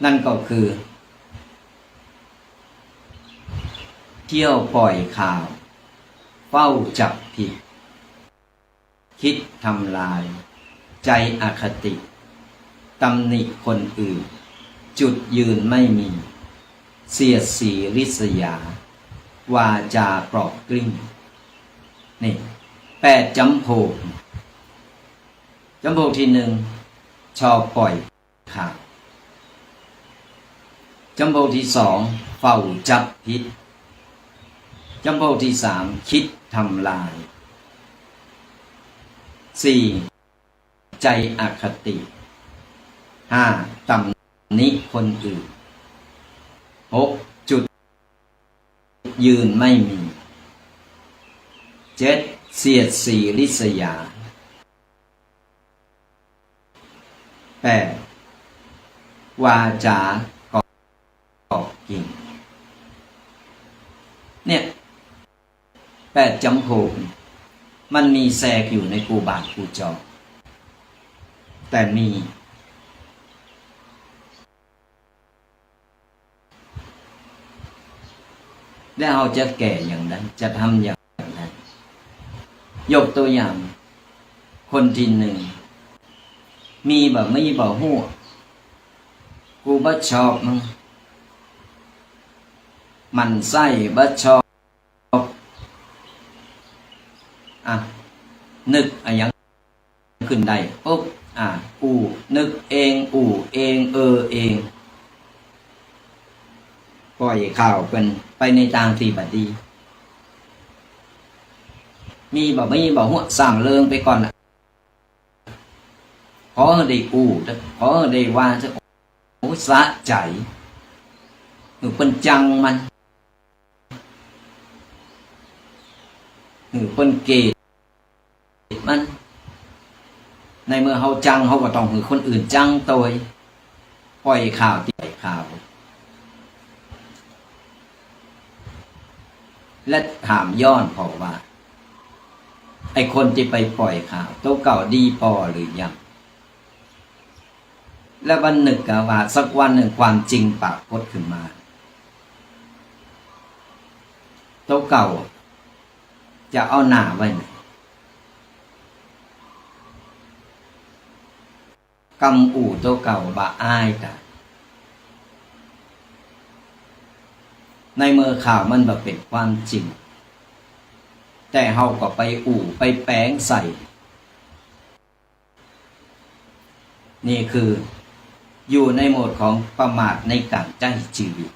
นั่นก็คือ เที่ยวป่อยข่าว เฝ้าจับผิด คิดทำลาย ใจ๋อคติ ตำหนิคนอื่น จุดยืนไม่มี เสียดสีริษยา วาจากรอกกลิ้ง นี่ แปดจ๋ำพวก จ๋ำพวกตี้หนึ่ง ชอบป่อย ข่าว จ๋ำพวกตี้สอง เฝ้าจับผิด จ๋ำพวกตี้สาม คิดทำลาย สี่ ใจ๋อคติ ห้า ตำหนิคนอื่น หก จุดยืนไม่มี เจ็ด เสียดสีริษยา แปด วาจากรอกกลิ้ง เนี่ย แปดจ๋ำพวก มันมีแทรกอยู่ในกู้บ้านกู้จอง แต่มี แล้วเฮาจะแก้อย่างใด จะทำอย่างใด ยกตั๋วอย่าง คนตี้หนึ่ง มีบ่ มีบ่ฮู้ กูบ่ชอบมึง หมั่นไส้ บ่ชอบ อ่ะ นึกอะหยัง ขึ้นได้ปุ๊บ อ่า อู้ นึกเอง อู้เอง เออเอง ป่อยข่าวเปิ้นไปในตางตี้บ่ดี มีบ่ มีบ่ฮู้ ส่างเริงไปก่อนน่ะ ขอหื้อได้อู้เถอะ ขอหื้อได้ว่าเถอะ โอ้ สะใจ๋ หื้อเปิ้นจังมัน หื้อเปิ้นเกลียดมัน ในเมื่อเฮาจัง เฮาก็ต้องหื้อคนอื่นจังตวย ป่อยข่าวตี้ป่อยข่าว และถามย้อนผ่อว่า ไอ้คนตี้ไปป่อยข่าว ตั๋วเก่าดีปอหรือยัง และบ่นึกกะว่าสักวันหนึ่งความจริงปรากฏขึ้นมา ตั๋วเก่าจะเอาหน้าไว้ไหน กำอู่ตั๋วเก่าบ่อายต๋าย ในเมื่อข่าวมันบ่เป๋นความจริง แต่เฮาก็ไปอู่ไปแป๋งใส่ นี่คืออยู่ในโหมดของประมาทในก๋านใจ๊จีวิต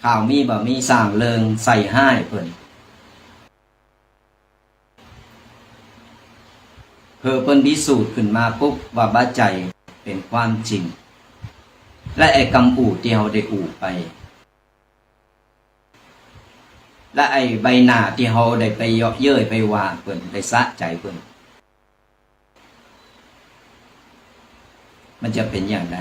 ข่าวมีบ่มีสร้างเรื่องใส่ฮ้ายเปิ้น เผลอเปิ้นพิสูจน์ขึ้นมาปุ๊บว่าบ่ใจ้ เป๋นความจริง และไอ้กำอู่ตี้เฮาได้อู่ไป และไอ้ใบหน้าตี้เฮาได้ไปเยาะเย้ยไปว่าเปิ้น ได้สะใจ๋เปิ้น มันจะเป๋นอย่างใด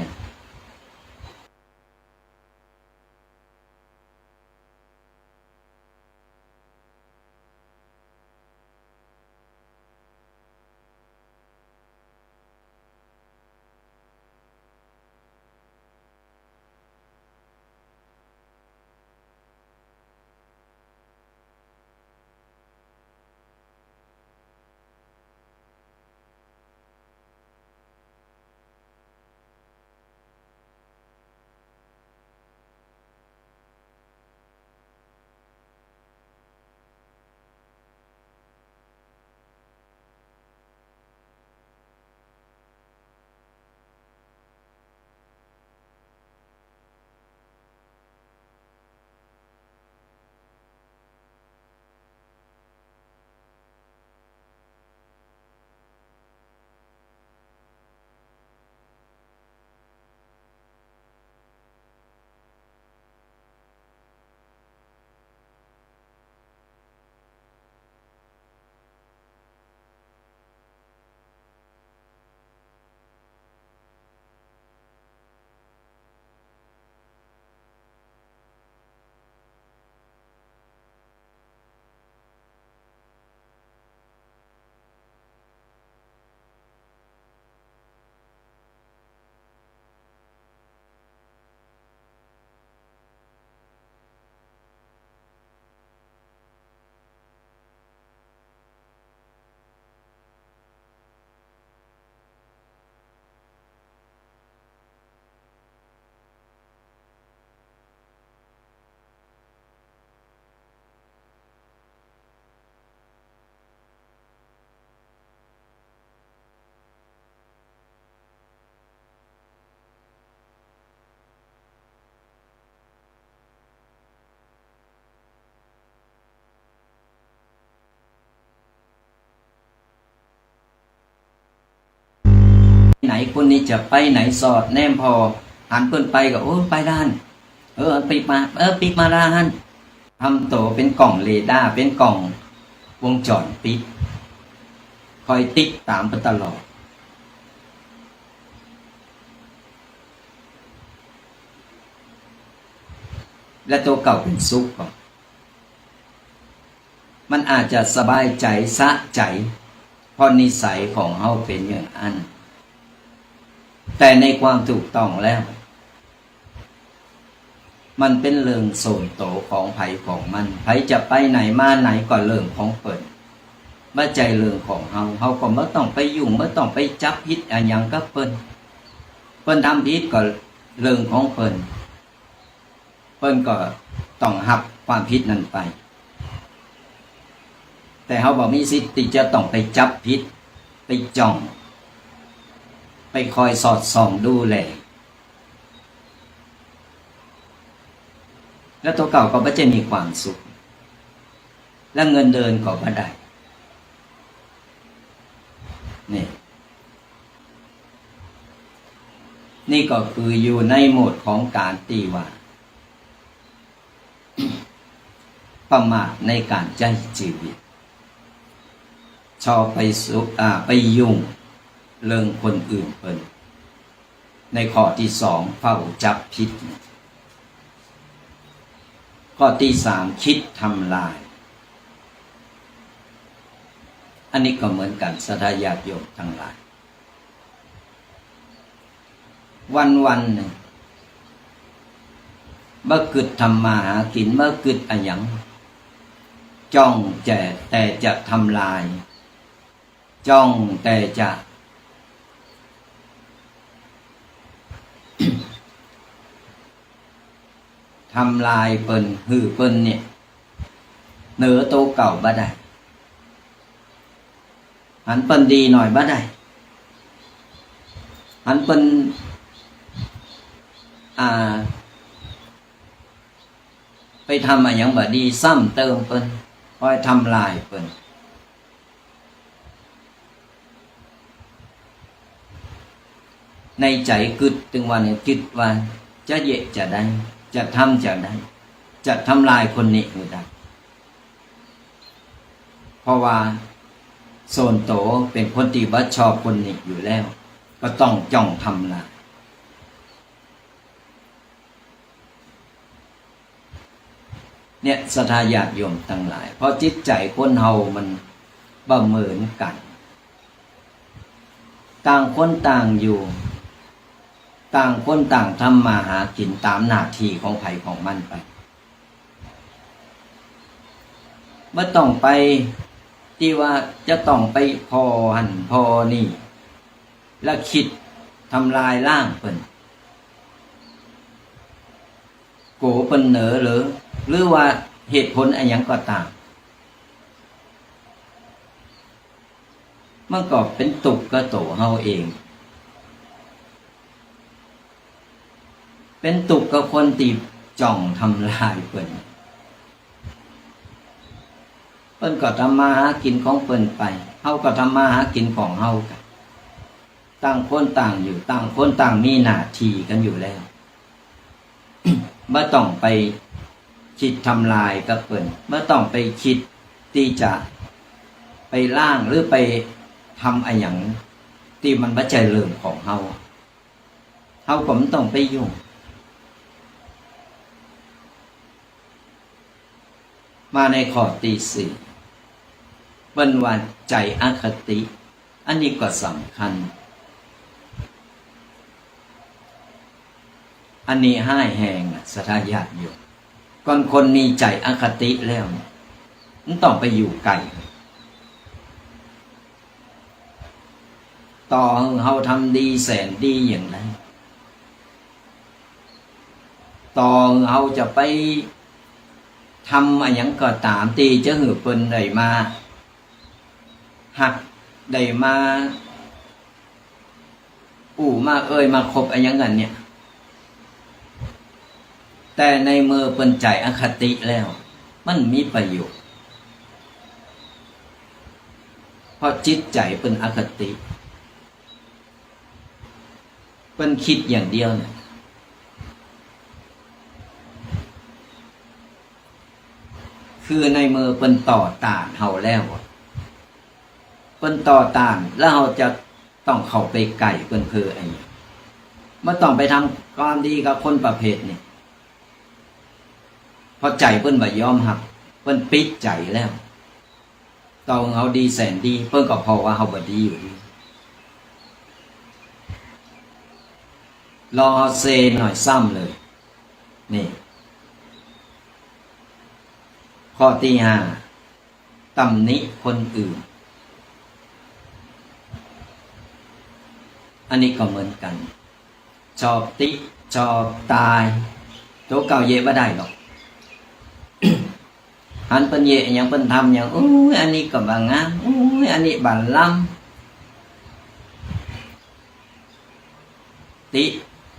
ไหนคนนี้จะไปไหน สอดแนมผ่อ หันเปิ้นไปก็ โอ้ ไปด้าน เออ ปิ๊กมา เออ ปิ๊กมาด้านหั้น ทำตั๋วเป๋นกล้องเรดาร์ เป๋นกล้องวงจรปิด คอยติดต๋ามไปตลอด และตั๋วเก่าเป๋นสุขก่อ มันอาจจะสบายใจ๋ สะใจ๋ เพราะนิสัยของเฮาเป๋นอย่างอั้น แต่ในความถูกต้องแล้ว มันเป๋นเรื่องส่วนตั๋วของใผของมัน ใผจะไปไหนมาไหนก็เรื่องของเปิ้น บ่ใจ้เรื่องของเฮา เฮาก็บ่ต้องไปยุ่ง บ่ต้องไปจับผิดอะหยังกับเปิ้น เปิ้นทำผิดก็เรื่องของเปิ้น เปิ้นก็ต้องฮับความผิดนั้นไป แต่เฮาบ่มีสิทธิ์ตี้จะต้องไปจับผิด ไปจ้อง ไปคอยสอดส่องดูแล แล้วตั๋วเก่าก็บ่ใจ้มีความสุข และเงินเดือนก็บ่ได้ นี่ นี่ก็คืออยู่ในโหมดของก๋านตี้ว่า ประมาทในก๋านใจ๊จีวิต ชอบไปสุ- อ่า ไปยุ่งเรื่องคนอื่นเปิ้น ในข้อตี้สอง เฝ้าจับผิด ข้อตี้สาม คิดทำลาย อันนี้ก็เหมือนกั๋น ศรัทธาญาติโยมตังหลาย วันๆ นึ่ง บ่กึ๊ดทำมาหากิ๋น บ่กึ๊ดอะหยัง จ้องแจ่แต่จะทำลาย จ้องแต่จะ ทำลายเปิ้น หื้อเปิ้นเนี่ย เหนือโตเก่าบ่ได้ หันเปิ้นดีหน่อยบ่ได้ หันเปิ้น อ่า ไปทำอะหยังบ่ดี ซ้ำเติมเปิ้น คอยทำลายเปิ้น ในใจ๋กึ๊ดตึงว่าเนี่ย กึ๊ดว่าจะเยียะจะได้ จะทำจะได้ จะทำลายคนนี้หื้อได้ เพราะว่าส่วนโตเป๋นคนตี้บ่ชอบคนนี้อยู่แล้ว ก็ต้องจ้องทำลาย เนี่ย ศรัทธาญาติโยมตังหลาย เพราะจิตใจ๋คนเฮามันบ่เหมือนกั๋น ต่างคนต่างอยู่ ต่างคนต่างทำมาหากิ๋นต๋ามหน้าตี้ของใผของมันไป บ่ต้องไปตี้ว่าจะต้องไปผ่อหั้นผ่อนี่ แล้วกึ๊ดทำลายล้างเปิ้น กั๋วเปิ้นเหนือเหรอ หรือว่าเหตุผลอะหยังก็ต๋าม มันก็เป๋นตุ๊กข์กับตั๋วเฮาเอง เป๋นตุ๊กข์กับคนตี้จ้องทำลายเปิ้น เปิ้นก็ทำมาหากิ๋นของเปิ้นไป เฮาก็ทำมาหากิ๋นของเฮากั๋น ต่างคนต่างอยู่ ต่างคนต่างมีหน้าตี้กั๋นอยู่แล้ว บ่ต้องไปกึ๊ดทำลายกับเปิ้น บ่ต้องไปกึ๊ดตี้จะไปล้างหรือไปทำอะหยังตี้มันบ่ใจ้เรื่องของเฮา เฮาก็บ่ต้องไปยุ่ง มาในข้อตี้สี่ เปิ้นว่าใจ๋อคติ อันนี้ก็สำคัญ อันนี้ฮ้ายแฮงอะ ศรัทธาญาติโยม ก่อนคนมีใจ๋อคติแล้วเนี่ย มันต้องไปอยู่ไก๋ ต่อหื้อเฮาทำดีแสนดีอย่างใด ต่อหื้อเฮาจะไปทำอะหยังก็ต๋ามตี้จะหื้อเปิ้นได้มาฮัก ได้มาอู้มาเอ่ยมาคบอะหยังกั๋นเนี่ย แต่ในเมื่อเปิ้นใจ๋อคติแล้ว มันบ่มีประโยชน์ เพราะจิตใจ๋เปิ้นอคติ เปิ้นกึ๊ดอย่างเดียวเนี่ย คือในเมื่อเปิ้นต่อต้านเฮาแล้วอะ เปิ้นต่อต้าน แล้วเฮาจะต้องเข้าไปใก้เปิ้นเพื่ออะหยัง บ่ต้องไปทำความดีกับคนประเภทนี้ เพราะใจ๋เปิ้นบ่ยอมฮับ เปิ้นปิดใจ๋แล้ว ต่อหื้อเฮาดีแสนดี เปิ้นก็ผ่อว่าเฮาบ่ดีอยู่ดี ลอเซหน่อยซ้ำเลย นี่ ข้อตี้ห้า ตำหนิคนอื่น อันนี้ก็เหมือนกั๋น ชอบติ ชอบตาย ตั๋วเก่าเยียะบ่ได้หรอก หันเปิ้นเยียะอะหยัง เปิ้นทำอะหยัง อุ๊ย อันนี้ก็บ่งาม อุ๊ย อันนี้บ่ล้ำ ติ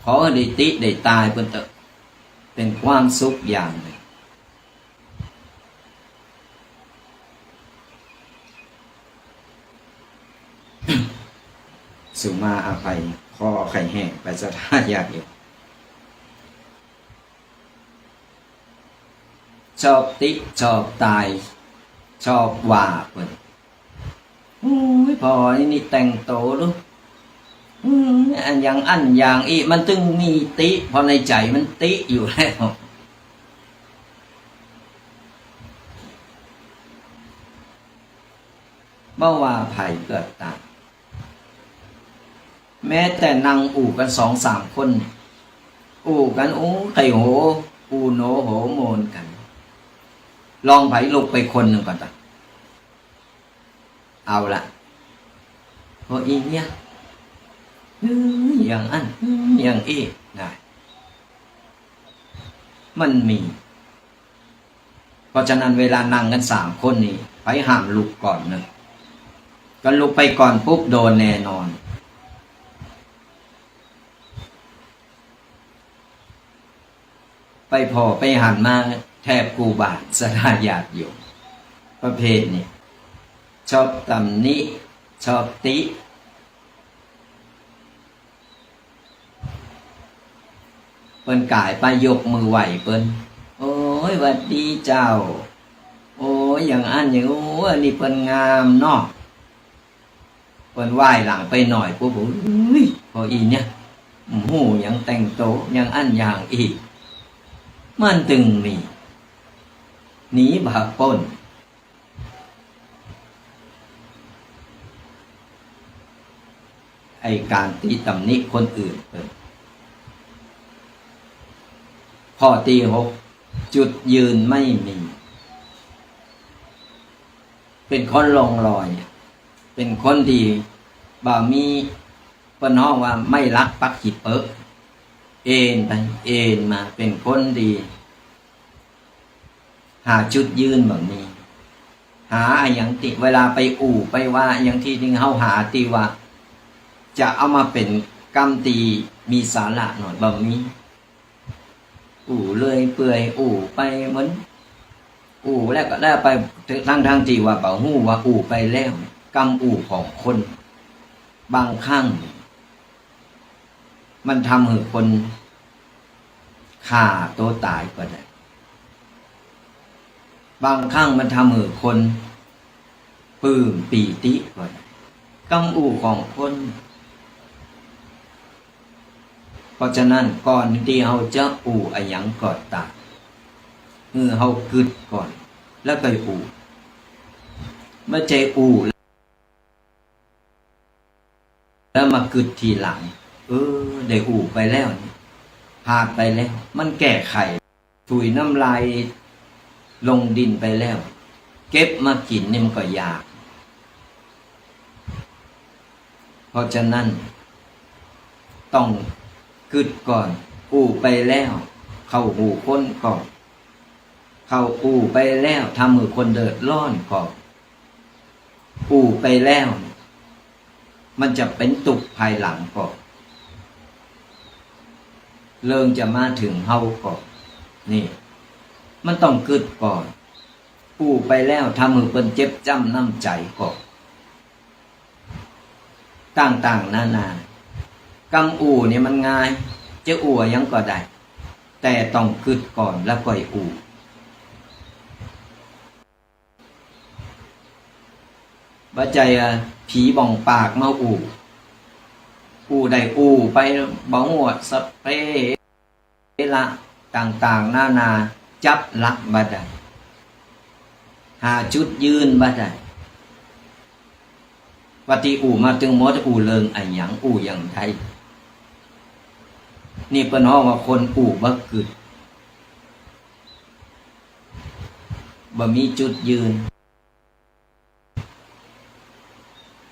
ขอหื้อได้ติได้ตายเปิ้นเต๊อะ เป๋นความสุขอย่างนึ่ง สุมาอภัย ขออภัยแห้งไป ศรัทธาญาติโยม ชอบติ ชอบตาย ชอบว่าเปิ้น อุ๊ย ผ่ออันนี้แต่งตั๋วดู อืม อันอย่างอั้นอย่างอี้ มันตึงมีติ เพราะในใจ๋มันติอยู่แล้ว บ่ว่าใผก็ต๋าม แม้แต่นั่งอู้กั๋นสองสามคนเนี่ย อู้กั๋น อู้ ใค่โห อู้โหนโหมนกั๋น ลองใผลุกไปคนนึ่งก่อนเต๊อะ เอาละ เพราะอี้เยียะ อืม อย่างอั้น อืม อย่างอี้ นะ มันมี เพราะฉะนั้นเวลานั่งกั๋นสามคนนี่ ใผห้ามลุกก่อนเน่อ ก็ลุกไปก่อนปุ๊บโดนแน่นอน ไปผ่อไปหันมาแทบกู้บ้าน ศรัทธาญาติโยม ประเภทนี้ ชอบตำหนิ ชอบติ เปิ้นก๋ายไปยกมือไหว้เปิ้น โอ้ย หวัดดีเจ้า โอ้ย อย่างอั้นอย่าง โอ้ย อันนี้เปิ้นงามเนาะ เปิ้นไหว้หลังไปหน่อยปุ๊บ โอ้ย เพราะอี้เยียะ บ่ฮู้หยัง แต่งโต๋อย่างอั้นอย่างอี้ มันตึงมี หนีบ่ป๊น ไอ้ก๋านติตำหนิคนอื่นเปิ้น ข้อตี้หก จุดยืนไม่มี เป๋นคนล่องลอย เป๋นคนตี้บ่มี เปิ้นฮ้องว่าไม้หลักปักขี้เปิ๊ก เอนไปเอนมา เป๋นคนตี้ หาจุดยืนบ่มี หาอะหยังตี้ เวลาไปอู้ไปว่าอะหยังตี้ ตี้เฮาหาตี้ว่า จะเอามาเป๋นกำตี้มีสาระหน่อย บ่มี อู้เลื่อยเปื่อย อู้ไปเหมือน อู้แล้วก็แล้วไป ตึง ตึงๆ ตี้ว่าบ่ฮู้ว่าอู้ไปแล้ว กำอู้ของคน บางครั้ง มันทำหื้อคนฆ่าตั๋วต๋ายก็ได้ บางครั้งมันทำหื้อคนปลื้มปีติก็ได้ กำอู้ของคน เพราะฉะนั้นก่อนตี้เฮาจะอู้อะหยังก็ต๋าม หื้อเฮากึ๊ดก่อน แล้วก็อู้ บ่ใจ้อู้ แล้วมากึ๊ดทีหลัง เออ ได้อู้ไปแล้วนี่ พลาดไปแล้ว มันแก้ไข ถุยน้ำลายลงดินไปแล้ว เก็บมากิ๋นนี่มันก็ยาก เพราะฉะนั้น ต้องกึ๊ดก่อน อู้ไปแล้ว เข้าหูคนก่อน เข้า อู้ไปแล้ว ทำหื้อคนเดือดร้อนก่อ อู้ไปแล้ว มันจะเป๋นตุ๊กข์ภายหลังก่อ เรื่องจะมาเถิงเฮาก่อ นี่ มันต้องกึ๊ดก่อน อู้ไปแล้ว ทำหื้อเปิ้นเจ็บจ้ำน้ำใจ๋ก่อ ต่างๆ นานา กำอู้นี่มันง่าย จะอู้อะหยังก็ได้ แต่ต้องกึ๊ดก่อนแล้วก่อยอู้ บ่ใจ้อะ ผีบ่องปากมาอู้ อู้ได้อู้ไป บ่ฮู้อะ สัพเพ ละต่างๆ นานา จับหลักบ่ได้ หาจุดยืนบ่ได้ ว่าตี้อู้มาตึงหมด อู้เรื่องอะหยัง อู้อย่างใด นี่เปิ้นฮ้องว่าคนอู้บ่กึ๊ด บ่มีจุดยืน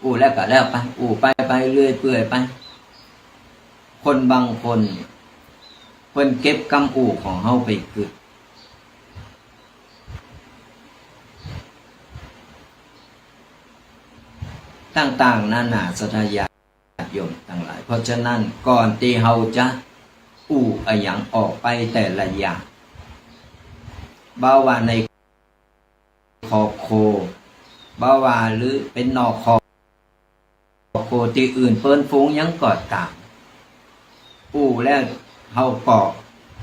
อู้แล้วก็แล้วไป อู้ไปไปเรื่อยเปื่อยไป คนบางคน เปิ้นเก็บกำอู้ของเฮาไปกึ๊ด ต่างๆ นานา ศรัทธาญาติโยมตังหลาย เพราะฉะนั้นก่อนตี้เฮาจะอู้อะหยังออกไปแต่ละอย่าง บ่ว่าใน คอโค บ่ว่าหรือเป๋นนอกคอโค ตี้อื่นเปิ้นฝูงหยังก็ต๋าม อู้แล้วเฮาก็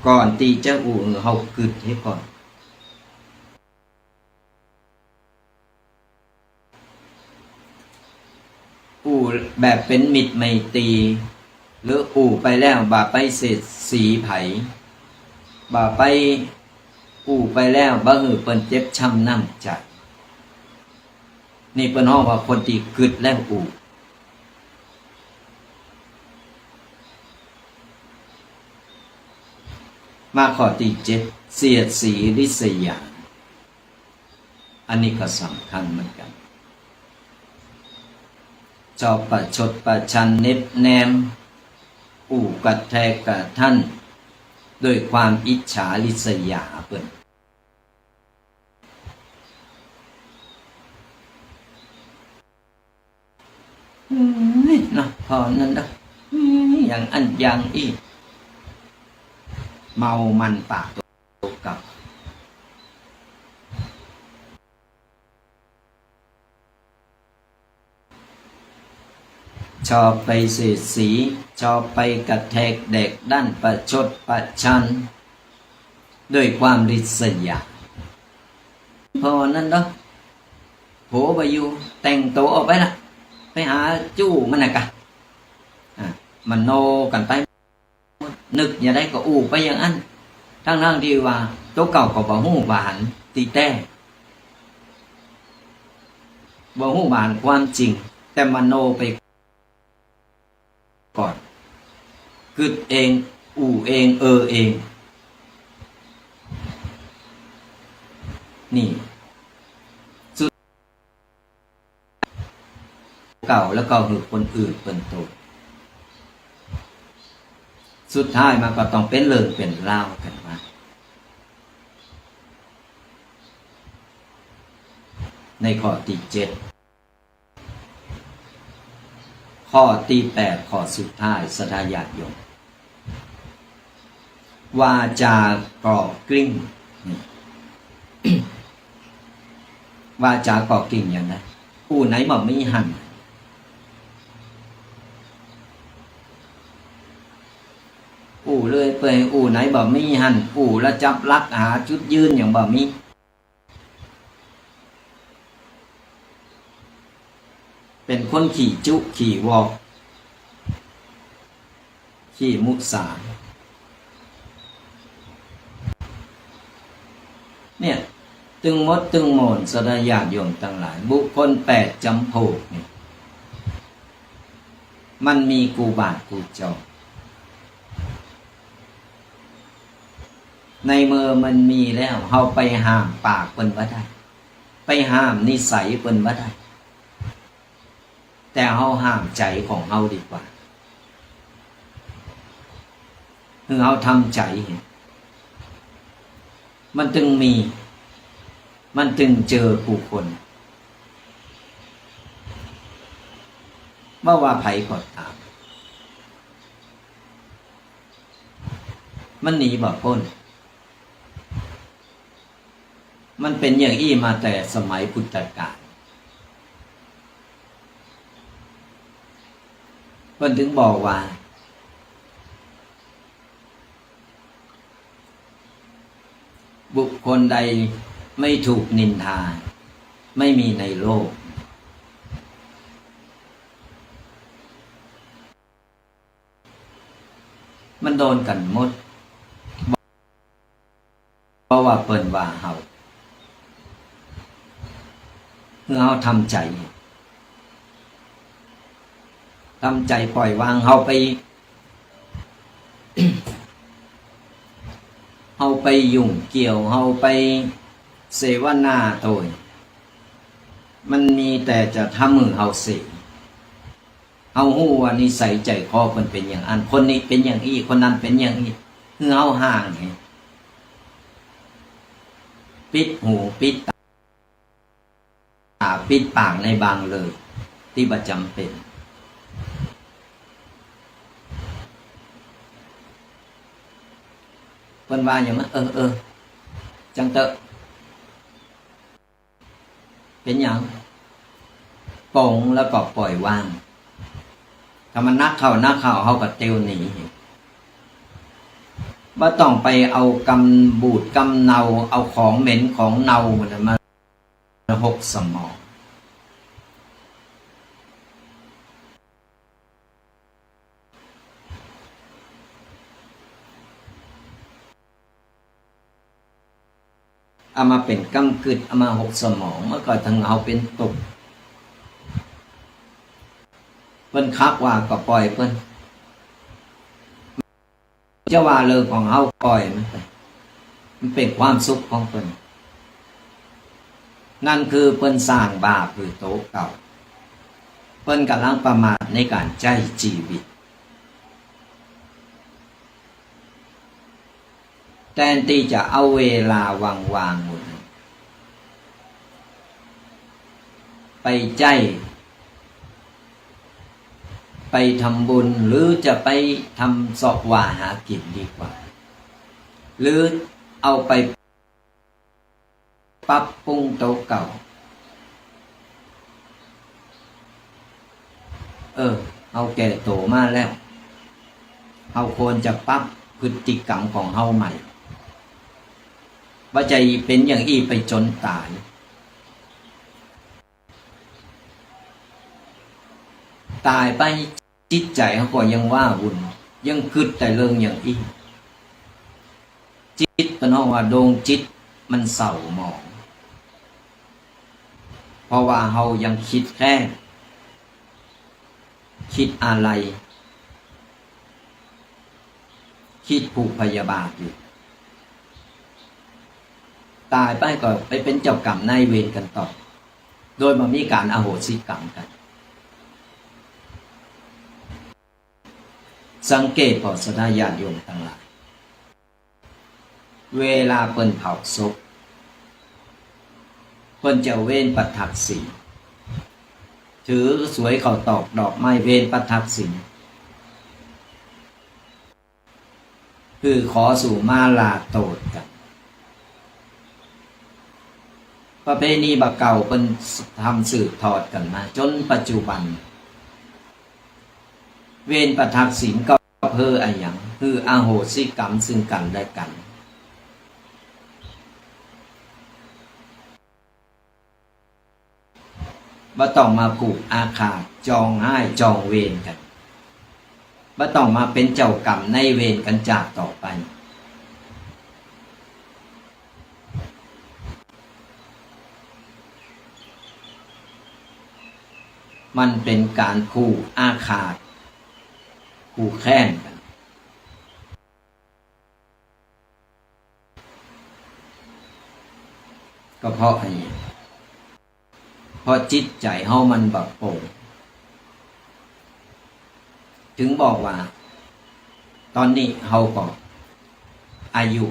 ก่อนตี้จะอู้ เฮากึ๊ดเหียก่อน อู้แบบเป๋นมิตรไมตรี หรืออู้ไปแล้วบ่ไปเสียดสีใผ บ่ไป อู้ไปแล้วบ่หื้อเปิ้นเจ็บช้ำน้ำใจ๋ นี่เปิ้นฮ้องว่าคนตี้กึ๊ดแล้วอู้ มาข้อตี้เจ็ด เสียดสีริษยา อันนี้ก็สำคัญเหมือนกั๋น จอบประชดประชันเน็บแนม อู้กระแทกกระทั่น ด้วยความอิจฉาริษยาเปิ้น อืม เนาะ ผ่อนั้นเนาะ อืม อย่างอั้นอย่างอี้ เมามันปากตั๋วเก่า ชอบไปเสียดสี ชอบไปกระแทกแดกดั้นประชดประชัน ด้วยความริษยา ผ่อนั้นเนาะ ผัวบ่อยู่ แต่งตั๋วออกไปละ ไปหาจู้มันน่ะกะ อ่ะ มโนกั๋นไป นึกอย่างใดก็อู้ไปอย่างอั้น ทั้งๆ ตี้ว่าตั๋วเก่าก็บ่ฮู้บ่หันตี้แต๊ บ่ฮู้บ่หันความจริง แต่มโนไปก่อน กึ๊ดเอง อู้เอง เออเอง นี่ สุด เก่าแล้วก็หื้อคนอื่นเปิ้นโต สุดท้ายมันก็ต้องเป๋นเรื่องเป๋นราวกั๋นมา ในข้อตี้เจ็ด ข้อตี้แปด ข้อสุดท้าย ศรัทธาญาติโยม วาจาก่อกลิ้ง นี่ วาจาก่อกลิ้งอย่างใด อู้ไหนบ่มีหั้น อู้เรื่อยเปื่อย อู้ไหนบ่มีหั้น อู้แล้วจับหลักหาจุดยืนอย่างบ่มี เป๋นคนขี้จุขี้วอก ขี้มุสา เนี่ย ตึงหมดตึงหม่น ศรัทธาญาติโยมตังหลาย บุคคลแปดจ๋ำโผกนี่ มันมีกู้บาทกู้จอง ในเมื่อมันมีแล้ว เฮาไปห้ามปากเปิ้นบ่ได้ ไปห้ามนิสัยเปิ้นบ่ได้ แต่เฮาห้ามใจ๋ของเฮาดีกว่า คือเฮาทำใจ๋ มันตึงมี มันตึงเจอกู้คน บ่ว่าใผก็ต๋าม มันหนีบ่ป๊น มันเป๋นอย่างอี้มาแต่สมัยพุทธกาล เปิ้นถึงบอกว่า บุคคลใดไม่ถูกนินทา ไม่มีในโลก มันโดนกั๋นหมด เพราะว่าเปิ้นว่าเฮา คือเฮาทำใจ๋ ทำใจ๋ปล่อยวาง เฮาไป เฮาไปยุ่งเกี่ยว เฮาไปเสวนาโตย มันมีแต่จะทำหื้อเฮาเสีย เฮาฮู้ว่านิสัยใจ๋คอเปิ้นเป๋นอย่างอั้น คนนี้เป๋นอย่างอี้ คนนั้นเป๋นอย่างอี้ คือเฮาห่างไง ปิดหูปิดต๋า ปิดปากในบางเรื่องตี้บ่จ๋ำเป๋น เปิ้นว่าอย่างนั้น เออ เออ จังเต๊อะ เป๋นหยัง ป๋งแล้วก็ปล่อยวาง ถ้ามันหนักเข้า หนักเข้า เฮาก็เตียวหนี บ่ต้องไปเอากำบูดกำเนา เอาของเหม็นของเนามันมาหกสมอง เอามาเป๋นกำกึ๊ด เอามาหกสมอง มันก็ตึงเฮาเป๋นตุ๊กข์ เปิ้นคักว่าก็ปล่อยเปิ้น จะว่าเรื่องของเฮา ปล่อยมันไป มันเป๋นความสุขของเปิ้น นั่นคือเปิ้นสร้างบาปหื้อโตเก่า เปิ้นก่ำลังประมาทในก๋านใจ๊จีวิต แตนตี้จะเอาเวลาว่างๆ นั้นไปใจ๊ ไปทำบุญ หรือจะไปทำเซาะว่าหากิ๋นดีกว่า หรือเอาไป ปรับปรุงตั๋วเก่า เออ เฮาแก่โตมาแล้ว เฮาควรจะปรับพฤติกรรมของเฮาใหม่ บ่ใจ้เป๋นอย่างอี้ไปจ๋นต๋าย ต๋ายไป จิตใจ๋เฮาก็ยังว้าวุ่น ยังกึ๊ดแต่เรื่องอย่างอี้ จิตเปิ้นฮ้องว่าดวงจิตมันเศร้าหมอง เพราะว่าเฮายังคิดแค้น คิดอาลัย คิดผูกพยาบาทอยู่ ต๋ายไปก็ไปเป๋นเจ้ากรรมนายเวรกั๋นต่อ โดยบ่มีก๋านอโหสิกรรมกั๋น สังเกตผ่อศรัทธาญาติโยมตังหลาย เวลาเปิ้นเผาศพ เปิ้นจะเว้นปทักษิณ ถือสวยข้าวตอกดอกไม้เว้นปทักษิณ คือขอสู่มาลาโตษกั๋น ประเพณีบ่าเก่าเปิ้นทำสืบทอดกั๋นมาจ๋นปัจจุบัน เว้นปทักษิณก็เพื่ออะหยัง คืออโหสิกรรมซึ่งกั๋นและกั๋น บ่ต้องมาผูกอาฆาต จองฮ้ายจองเวรกั๋น บ่ต้องมาเป๋นเจ้ากรรมนายเวรกั๋นจากต่อไป มันเป๋นก๋านผูกอาฆาต ผูกแค้นกั๋น ก็เพราะอันนี้ เพราะจิตใจ๋เฮามันบ่โปร่ง จึงบอกว่า ต๋อนนี้เฮาก็อายุ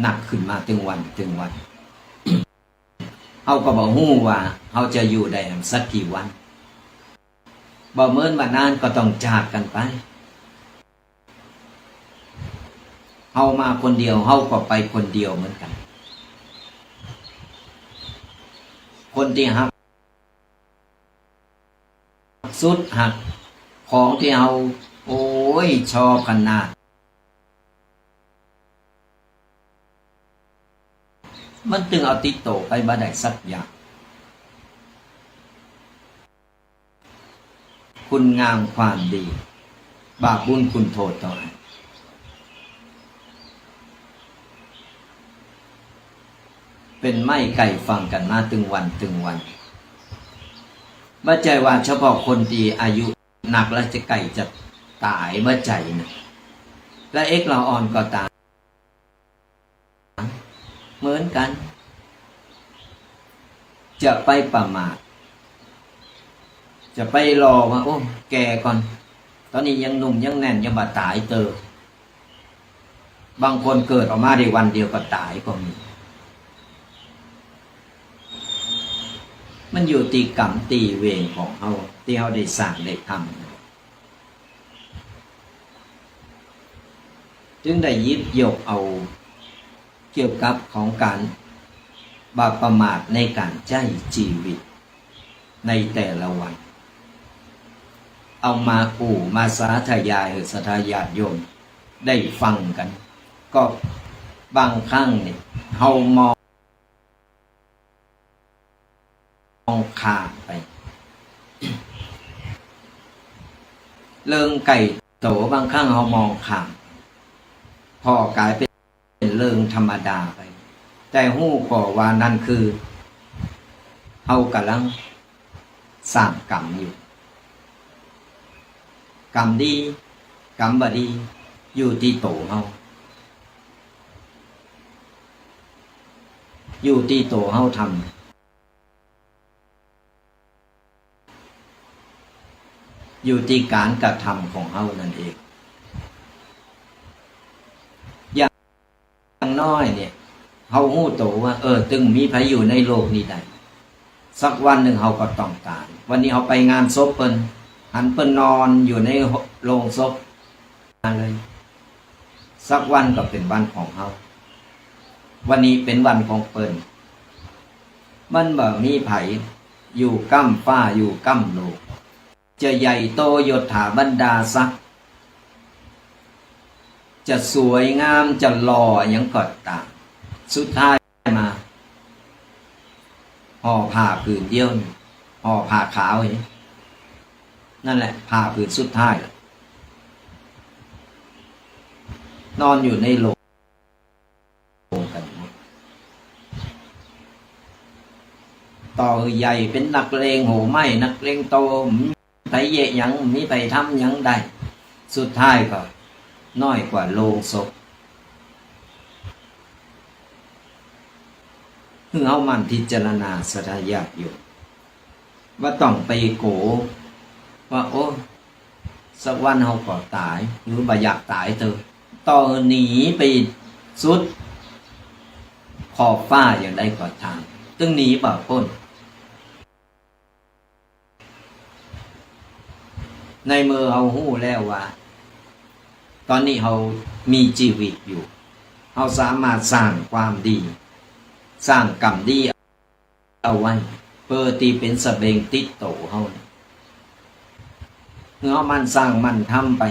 นักขึ้นมาตึงวันตึงวัน เฮาก็บ่ฮู้ว่าเฮาจะอยู่ได้สักกี่วัน บ่เหมือนบ่านานก็ต้องจากกั๋นไป เฮามาคนเดียว เฮาก็ไปคนเดียวเหมือนกั๋น คนตี้ฮักสุดฮัก ของตี้เฮา โอ้ย ชอบขนาด มันตึงเอาติดโตไปบ่ได้สักอย่าง คุณงามความดี บาปบุญคุณโทษเต้าอั้น เป๋นไม้ใก้ฟังกั๋นมาตึงวันตึงวัน บ่ใจ้ว่าเฉพาะคนตี้อายุนักแล้วจะใก้จะต๋าย บ่ใจ้นะ ละเอกละอ่อนก็ต๋าม เหมือนกั๋น จะไปประมาท จะไปรอว่า โอ้ แก่ก่อน ต๋อนนี้ยังหนุ่มยังแน่น ยังบ่ต๋ายเตอ บางคนเกิดออกมาได้วันเดียวก็ต๋ายก็มี มันอยู่ตี้กรรมตี้เวรของเฮา ตี้เฮาได้สร้างได้ทำ จึงได้หยิบยกเอาเกี่ยวกับของก๋านบ่ประมาทในก๋านใจ๊จีวิตในแต่ละวัน เอามาอู้มาสาธยายหื้อศรัทธาญาติโยมได้ฟังกั๋น ก็บางครั้งนี่เฮามอง มองข้ามไป เรื่องใก้โตบางครั้งเฮามองข้าม ผ่อกายเป๋นเรื่องธรรมดาไป แต่ฮู้ก่อว่านั้นคือ เฮาก่ำลังสร้างกรรมอยู่ กรรมดี กรรมบ่ดี อยู่ตี้โตเฮา อยู่ตี้โตเฮาทำ อยู่ตี้ก๋านกระทำของเฮานั่นเอง อย่างน้อยเนี่ย เฮาฮู้โตว่า เออ ตึงมีใผอยู่ในโลกนี้ได้ สักวันนึ่งเฮาก็ต้องต๋าย วันนี้เฮาไปงานศพเปิ้น หันเปิ้นนอนอยู่ในโลงศพ มาเลย สักวันก็เป๋นวันของเฮา วันนี้เป๋นวันของเปิ้น มันบ่มีใผอยู่ก้ำฟ้าอยู่ก้ำโลก จะใหญ่โตยศถาบรรดาศักดิ์ จะสวยงาม จะหล่อหยังก็ต๋าม สุดท้ายมา ห่อผ้าผืนเดียวนี่ ห่อผ้าขาวนี่ นั่นแหละ ผ้าผืนสุดท้าย นอนอยู่ในโลงกั๋นหมด ต่อหื้อใหญ่เป๋นนักเลงหัวไม้ นักเลงโต บ่มีใผเยียะหยัง บ่มีใผทำหยังได้ สุดท้ายก็น้อยกว่าโลงศพ หื้อเฮาหมั่นพิจารณา ศรัทธาญาติโยม บ่ต้องไปกั๋วว่า โอ้ สักวันเฮาก็ต๋าย หรือบ่อยากต๋ายเต๊อะ ต่อหื้อหนีไปสุดขอบฟ้าอย่างใดก็ต๋าม ตึงหนีบ่ป๊น ในเมื่อเฮาฮู้แล้วว่า ต๋อนนี้เฮามีจีวิตอยู่ เฮาสามารถสร้างความดี สร้างกรรมดี เอาไว้ เปื้อตี้เป๋นสะเบงติดโตเฮา หื้อเฮาหมั่นสร้างหมั่นทำไป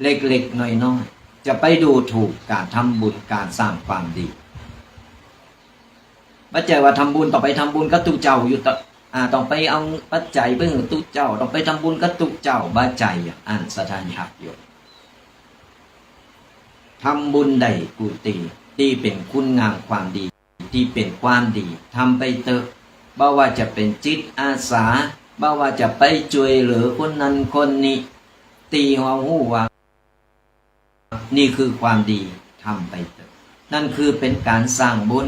เล็กๆ น้อยๆ จะไปดูถูกก๋านทำบุญ ก๋านสร้างความดี บ่ใจ้ว่าทำบุญต้องไปทำบุญกับตุ๊เจ้าอยู่ตะ อ่า ต้องไปเอาปัจจัยไปหื้อตุ๊เจ้า ต้องไปทำบุญกับตุ๊เจ้า บ่ใจ้อย่างอั้น ศรัทธาญาติโยม ทำบุญได้กู้ตี้ ตี้เป๋นคุณงามความดี ตี้เป๋นความดี ทำไปเต๊อะ บ่ว่าจะเป๋นจิตอาสา บ่ว่าจะไปจ้วยเหลือคนนั้นคนนี้ ตี้เฮาฮู้ว่า นี่คือความดี ทำไปเต๊อะ นั่นคือเป๋นก๋านสร้างบุญ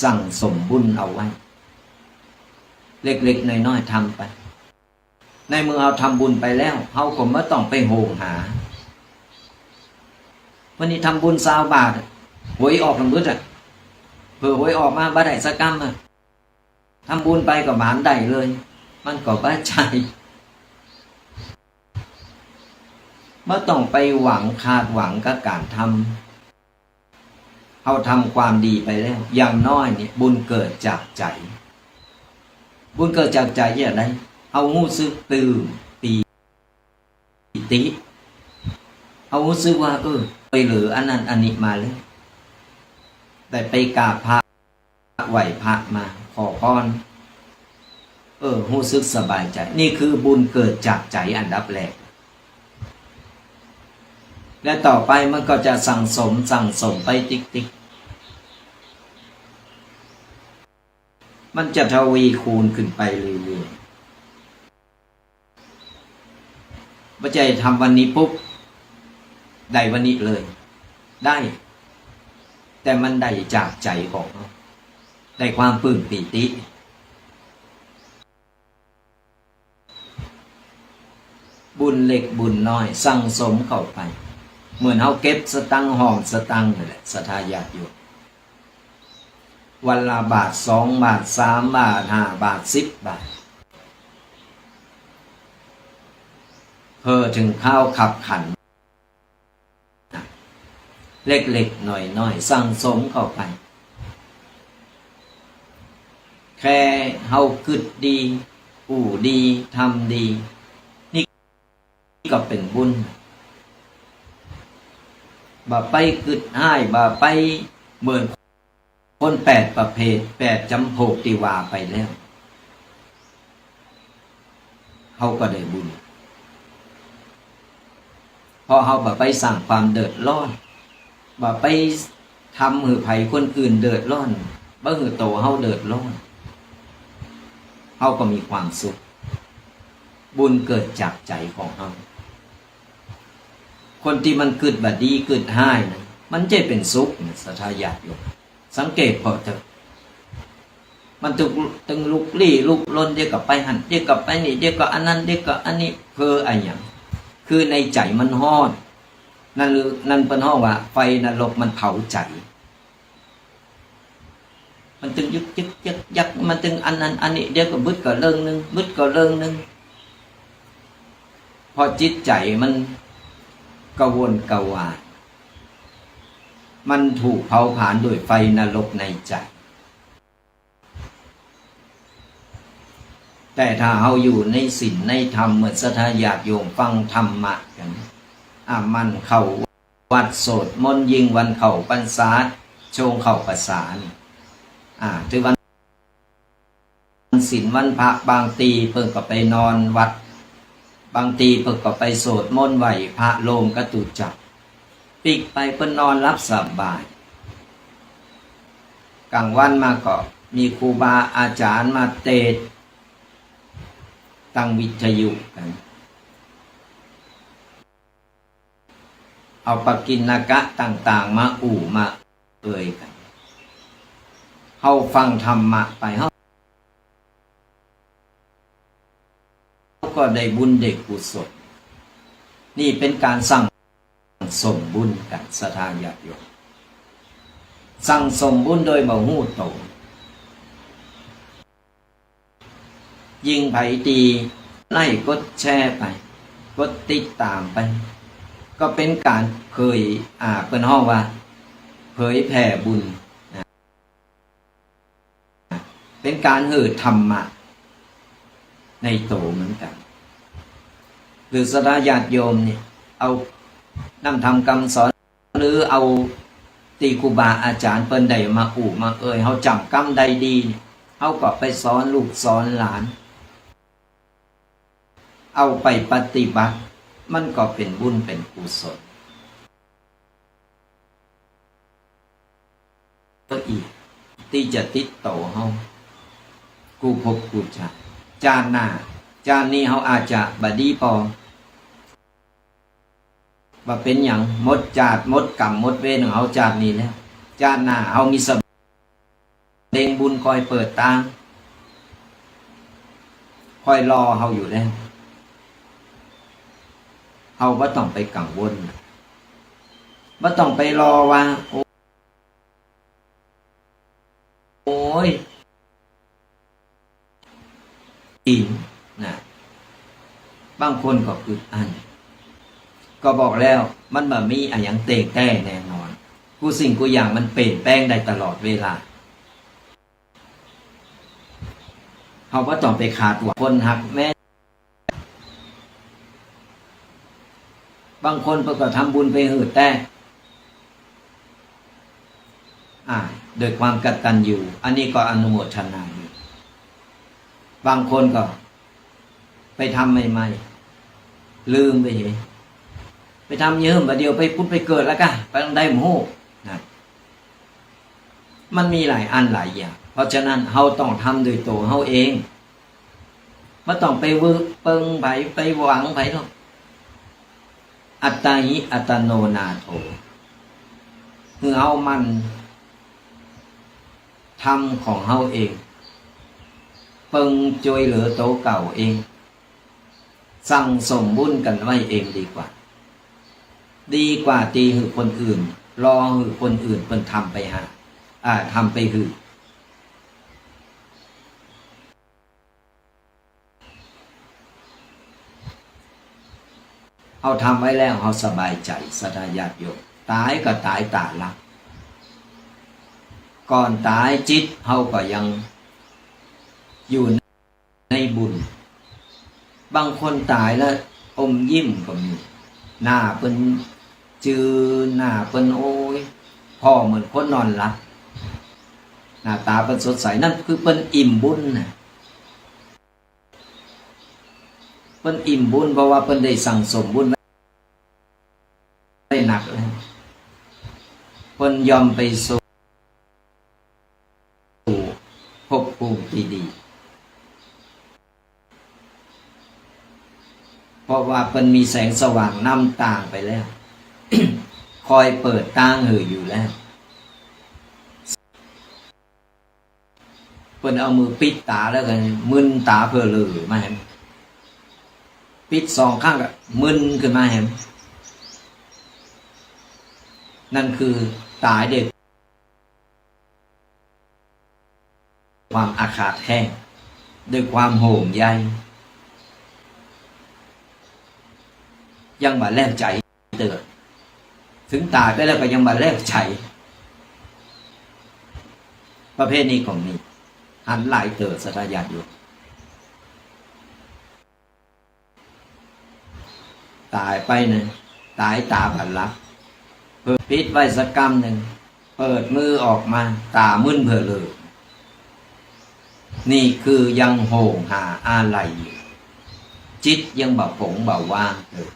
สั่งสมบุญเอาไว้ เล็กๆ น้อยๆ ทำไป ในเมื่อเฮาทำบุญไปแล้ว เฮาก็บ่ต้องไปโหยหา วันนี้ทำบุญซาวบาตร หวยออกหมดอะ เผื่อหวยออกมาบ่ได้สักกำอะ ทำบุญไปก็บ่ได้เลย มันก็บ่ใจ้ บ่ต้องไปหวังคาดหวังกับก๋านทำ เฮาทำความดีไปแล้ว อย่างน้อยเนี่ย บุญเกิดจากใจ๋ บุญเกิดจากใจ๋อย่างใด เฮาฮู้สึกปลื้มปีติ เฮาฮู้สึกว่า เออ ไปเหลืออันนั้นอันนี้มาแล้ว ได้ไปกราบพระ ไหว้พระมา ขอพร เออ ฮู้สึกสบายใจ๋ นี่คือบุญเกิดจากใจ๋อันดับแรก และต่อไปมันก็จะสั่งสม สั่งสมไปติ๊กๆ มันจะทวีคูณขึ้นไปเรื่อยๆ บ่ใจ้ทำวันนี้ปุ๊บ ได้วันนี้เลย ได้ แต่มันได้จากใจ๋ของเฮา ได้ความปลื้มปีติ บุญเล็กบุญน้อยสั่งสมเข้าไป เหมือนเฮาเก็บสตางค์หอมสตางค์นั่นแหละ ศรัทธาญาติโยม วันละบาท สองบาท สามบาท ห้าบาท สิบบาท เพื่อเถิงคราวคับขัน เล็กๆ น้อยๆ สั่งสมเข้าไป แค่เฮากึ๊ดดี อู้ดี ทำดี นี่ก็เป๋นบุญ บ่ไปกึ๊ดฮ้าย บ่ไปเหมือน คนแปดประเภท แปดจ๋ำพวกตี้ว่าไปแล้ว เฮาก็ได้บุญ เพราะเฮาบ่ไปสร้างความเดือดร้อน บ่ไปทำหื้อใผคนอื่นเดือดร้อน บ่หื้อโตเฮาเดือดร้อน เฮาก็มีความสุข บุญเกิดจากใจ๋ของเฮา คนตี้มันกึ๊ดบ่ดีกึ๊ดฮ้ายนะ มันจะเป๋นสุขนะ ศรัทธาญาติโยม สังเกตผ่อเต๊อะ มันตึง ตึงลุกลี้ลุกลน เดี๋ยวก็ไปหั้น เดี๋ยวก็ไปนี่ เดี๋ยวก็อันนั้น เดี๋ยวก็อันนี้ คืออะหยัง คือในใจ๋มันฮ้อน นั่น นั่นเปิ้นฮ้องว่าไฟนรกมันเผาใจ๋ มันตึงยึกยึกยักยัก มันตึงอันนั้นอันนี้ เดี๋ยวก็บึดก็เรื่องนึ่ง บึดก็เรื่องนึ่ง เพราะจิตใจ๋มันกระวนกระวาย มันถูกเผาผลาญด้วยไฟนรกในใจ๋ แต่ถ้าเฮาอยู่ในศีลในธรรม เหมือนศรัทธาญาติโยมฟังธรรมะกั๋น อาหมั่นเข้าวัดสวดมนต์ ยิ่งวันเข้าพรรษา ช่วงเข้าพรรษานี่ อ่า ถือวันศีลวันพระ บางทีเปิ้นก็ไปนอนวัด บางทีเปิ้นก็ไปสวดมนต์ไหว้พระโลมจตุจักร ปิ๊กไปเปิ้นนอนหลับสบาย ก๋างวันมาก็มีครูบาอาจ๋ารย์มาเตสน์ ตั้งวิทยุกั๋น เอาปกิณณกะต่างๆ มาอู้มาเอ่ยกั๋น เฮาฟังธรรมะไป เฮาก็ได้บุญได้กุศล นี่เป๋นก๋านสั่งสมบุญกั๋น ศรัทธาญาติโยม สั่งสมบุญโดยบ่ฮู้โต ยิ่งใผตี้ไลก์กดแชร์ไป กดติดต๋ามไป ก็เป๋นก๋านเผย อ่า เปิ้นฮ้องว่าเผยแผ่บุญนะ เป๋นก๋านหื้อธรรมะในโตเหมือนกั๋น หรือศรัทธาญาติโยมนี่ เอาน้ำธรรมกำสอน หรือเอาตี้ครูบาอาจ๋ารย์เปิ้นได้มาอู้มาเอ่ย เฮาจ๋ำกำได้ดีนี่ เฮาก็ไปสอนลูกสอนหลาน เอาไปปฏิบัติ มันก็เป๋นบุญเป๋นกุศลอีก ตี้จะติดโตเฮากู้ภพกู้จาติ จาติหน้า จาตินี้เฮาอาจจะบ่ดีปอ บ่เป๋นหยัง หมดจาติ หมดกรรม หมดเวรของเฮาจาตินี้แล้ว จาติหน้าเฮามีสะเบงบุญคอยเปิดตาง คอยรอเฮาอยู่แล้ว เฮาบ่ต้องไปกังวล บ่ต้องไปรอว่า โอ้ โอ้ย อินนะ บางคนก็อึดอั้น ก็บอกแล้ว มันบ่มีอะหยังเต๊งแต๊แน่นอน กู้สิ่งกู้อย่างมันเปลี่ยนแปลงได้ตลอดเวลา เฮาบ่ต้องไปคาดหวัง คนฮักแม่ บางคนเปิ้นก็ทำบุญไปหื้อแต๊ อ่า ด้วยความกตัญญู อันนี้ก็อนุโมทนาอยู่ บางคนก็ไปทำใหม่ๆ ลืมไปเหย ไปทำเยิม บ่าเดี่ยวไปผุดไปเกิดแล้วกะ ไปตางใดบ่ฮู้นะ มันมีหลายอันหลายอย่าง เพราะฉะนั้นเฮาต้องทำด้วยโตเฮาเอง บ่ต้องไปวึงเปิงใผ ไปหวังใผหรอก อัตตาหิอัตตโนนาโถ คือเฮาหมั่นทำของเฮาเอง เปิงจ้วยเหลือโตเก่าเอง สั่งสมบุญกั๋นไว้เองดีกว่า ดีกว่าตี้หื้อคนอื่น รอหื้อคนอื่นเปิ้นทำไปหา อ่า ทำไปหื้อ เฮาทำไว้แล้ว เฮาสบายใจ๋ ศรัทธาญาติโยม ต๋ายก็ต๋ายต๋าหลับ ก่อนต๋ายจิตเฮาก็ยังอยู่ในบุญ บางคนต๋ายแล้วอมยิ้มก็มี หน้าเปิ้นจืน หน้าเปิ้น โอ้ย ผ่อเหมือนคนนอนหลับ หน้าต๋าเปิ้นสดใส นั่นคือเปิ้นอิ่มบุญนะ เปิ้นอิ่มบุญ เพราะว่าเปิ้นได้สั่งสมบุญไว้หนักแล้ว เปิ้นย่อมไปสู่ภพภูมิตี้ดี เพราะว่าเปิ้นมีแสงสว่างนำตางไปแล้ว คอยเปิดตางหื้ออยู่แล้ว เปิ้นเอามือปิดต๋าแล้วก็มึนต๋าเผลอมาแหม ปิดสองข้างก็มึนขึ้นมาแหม นั่นคือต๋ายด้วยความอาฆาตแค้น ด้วยความห่วงใย ยังบ่แล้วใจ๋เตื้อ ถึงต๋ายไปแล้วก็ยังบ่แล้วใจ๋ ประเภทนี้ก็มี หันหลายเตื้อ ศรัทธาญาติโยม ต๋ายไปเนี่ย ต๋ายต๋าบ่หลับ เปิดไว้สักกำนึ่ง เปิดมือออกมา ต๋ามึนเผลอเลย นี่คือยังห่วงหาอาลัยอยู่ จิตยังบ่ป๋งบ่ว่างเลย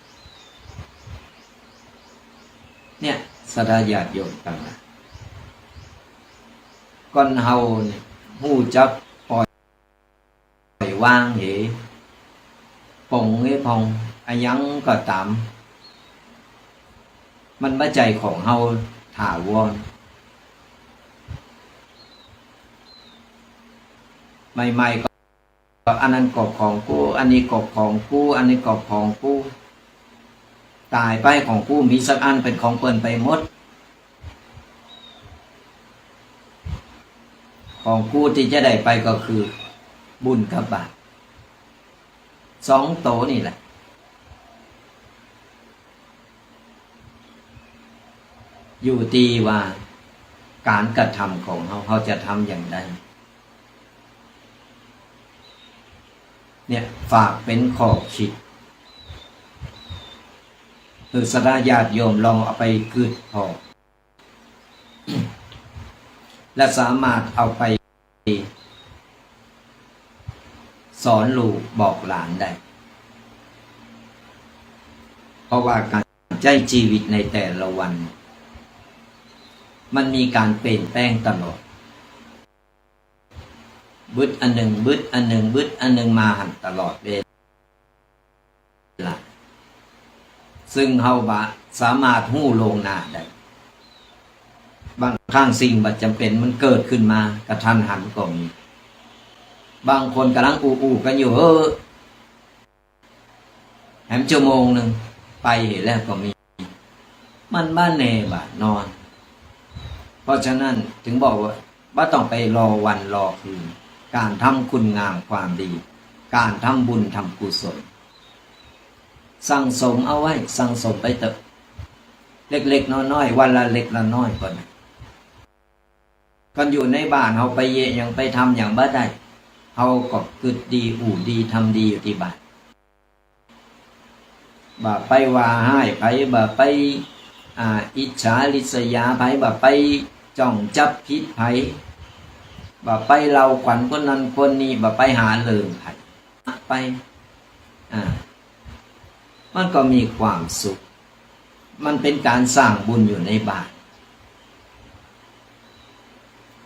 เนี่ย ศรัทธาญาติโยมตังหลาย คนเฮาเนี่ย ฮู้จักปล่อย ปล่อยวางเห ป๋งเหผ่อง อะหยังก็ต๋าม มันบ่ใจ้ของเฮาถาวร ใหม่ๆ ก็ อันนั้นก็ของกู อันนี้ก็ของกู อันนี้ก็ของกู ต๋ายไปของกูมีสักอันเป๋นของเปิ้นไปหมด ของกูตี้จะได้ไปก็คือบุญกับบาป สองโตนี่แหละ อยู่ตี้ว่าก๋านกระทำของเฮา เฮาจะทำอย่างใด เนี่ย ฝากเป๋นข้อคิด หื้อศรัทธาญาติโยมลองเอาไปกึ๊ดผ่อ และสามารถเอาไปสอนลูกบอกหลานได้ เพราะว่าก๋านใจ๊จีวิตในแต่ละวัน มันมีก๋านเปลี่ยนแปลงตลอด บึดอันนึ่ง บึดอันนึ่ง บึดอันนึ่งมาหั้นตลอดเวลา ซึ่งเฮาบ่สามารถฮู้ล่วงหน้าได้ บางครั้งสิ่งบ่จ๋ำเป๋นมันเกิดขึ้นมากะทันหันก็มี บางคนก่ำลังอู้ๆ กั๋นอยู่ เฮ้อ แหมชั่วโมงนึ่งไปเหียแล้วก็มี มันบ่แน่บ่นอน เพราะฉะนั้นเถิงบอกว่าบ่ต้องไปรอวันรอคืน ก๋านทำคุณงามความดี ก๋านทำบุญทำกุศล สั่งสมเอาไว้ สั่งสมไปเต๊อะ เล็กๆ น้อยๆ วันละเล็กละน้อยก็ได้ ก่อนอยู่ในบ้านเฮาไปเยียะหยังไปทำหยังบ่ได้ เฮาก็กึ๊ดดี อู้ดี ทำดีอยู่ตี้บ้าน บ่ไปว่าฮ้ายใผ บ่ไป อ่า อิจฉาริษยาใผ บ่ไปจ้องจับผิดใผ บ่ไปเล่าขวัญคนนั้นคนนี้ บ่ไปหาเรื่องใผ ไป อ่า มันก็มีความสุข มันเป๋นก๋านสร้างบุญอยู่ในบ้าน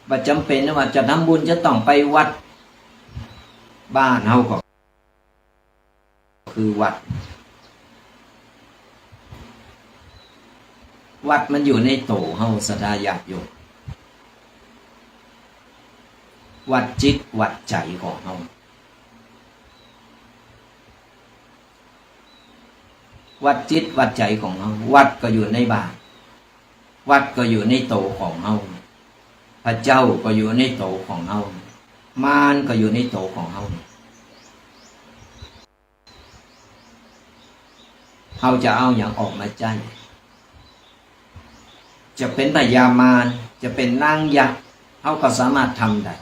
บ่จ๋ำเป๋นว่าจะทำบุญจะต้องไปวัด บ้านเฮาก็คือวัด วัดมันอยู่ในโตเฮา ศรัทธาญาติโยม วัดจิตวัดใจ๋ของเฮา วัดจิตวัดใจ๋ของเฮา วัดก็อยู่ในบ้าน วัดก็อยู่ในโตของเฮา พระเจ้าก็อยู่ในโตของเฮา มารก็อยู่ในโตของเฮา เฮาจะเอาหยังออกมาใจ๊ จะเป๋นพญามาร จะเป๋นนางยักษ์ เฮาก็สามารถทำได้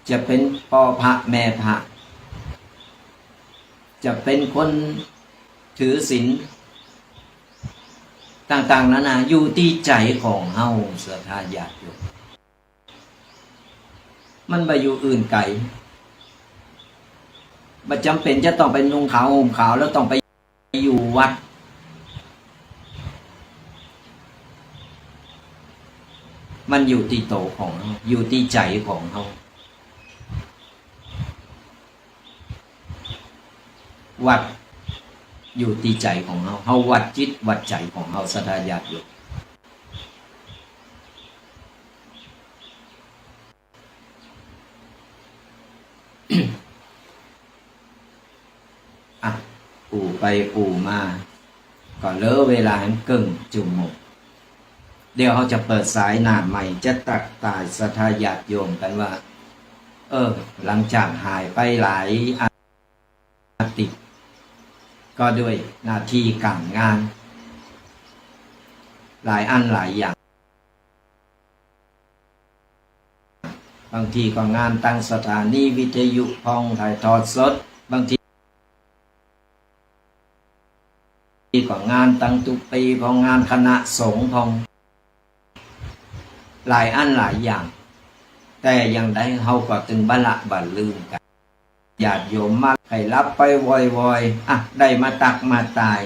จะเป๋นป้อพระแม่พระ จะเป๋นคนถือศีล ต่างๆ นานา อยู่ตี้ใจ๋ของเฮา ศรัทธาญาติโยม มันบ่อยู่อื่นไก๋ บ่จ๋ำเป๋นจะต้องไปนุ่งขาวห่มขาว แล้วต้องไปอยู่วัด มันอยู่ตี้โตของเฮา อยู่ตี้ใจ๋ของเฮา วัดอยู่ตี้ใจ๋ของเฮา เฮาวัดจิตวัดใจ๋ของเฮา ศรัทธาญาติโยม เ อ่ะ อู้ไปอู้มา ก็เหลือเวลาหั้นเกิ่งจั่วโมง เดี๋ยวเฮาจะเปิดสายหน้าไมค์ จะตักตายศรัทธาญาติโยมกั๋นว่า เออ หลังจากหายไปหลายอาทิตย์ ก็ด้วยหน้าตี้ก๋านงาน หลายอันหลายอย่าง บางทีก็งานตังสถานีวิทยุพ่องถ่ายทอดสด บางทีก็งานตังตุ๊กปีพ่อง งานคณะสงฆ์พ่อง หลายอันหลายอย่าง แต่อย่างใดเฮาก็ตึงบ่ละบ่ลืมกั๋น ญาติโยมมาใค่หลับไปวอยๆ อ่ะ ได้มาตักมาตาย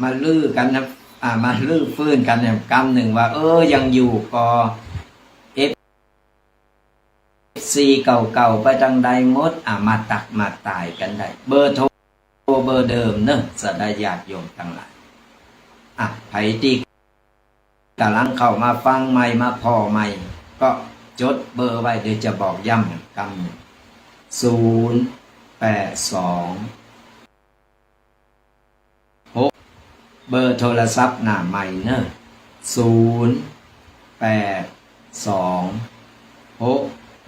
มาลื้อกั๋นนะ อ่ะ มารื้อฟื้นกั๋นแหมกำนึ่งว่า เออ ยังอยู่ก่อ เอฟซี เก่าๆ ไปตังใดหมด อ่ะ มาตักมาตายกั๋นได้ เบอร์โทร เบอร์เดิมเนาะ ศรัทธาญาติโยมตังหลาย อ่ะ ใผตี้ก่ำลังเข้ามาฟังใหม่ มาผ่อใหม่ ก็จดเบอร์ไว้ เดี๋ยวจะบอกย้ำกำนึ่ง ศูนย์แปดสองหก เบอร์โทรศัพท์หน้าไมค์เนาะ ศูนย์แปดสองหก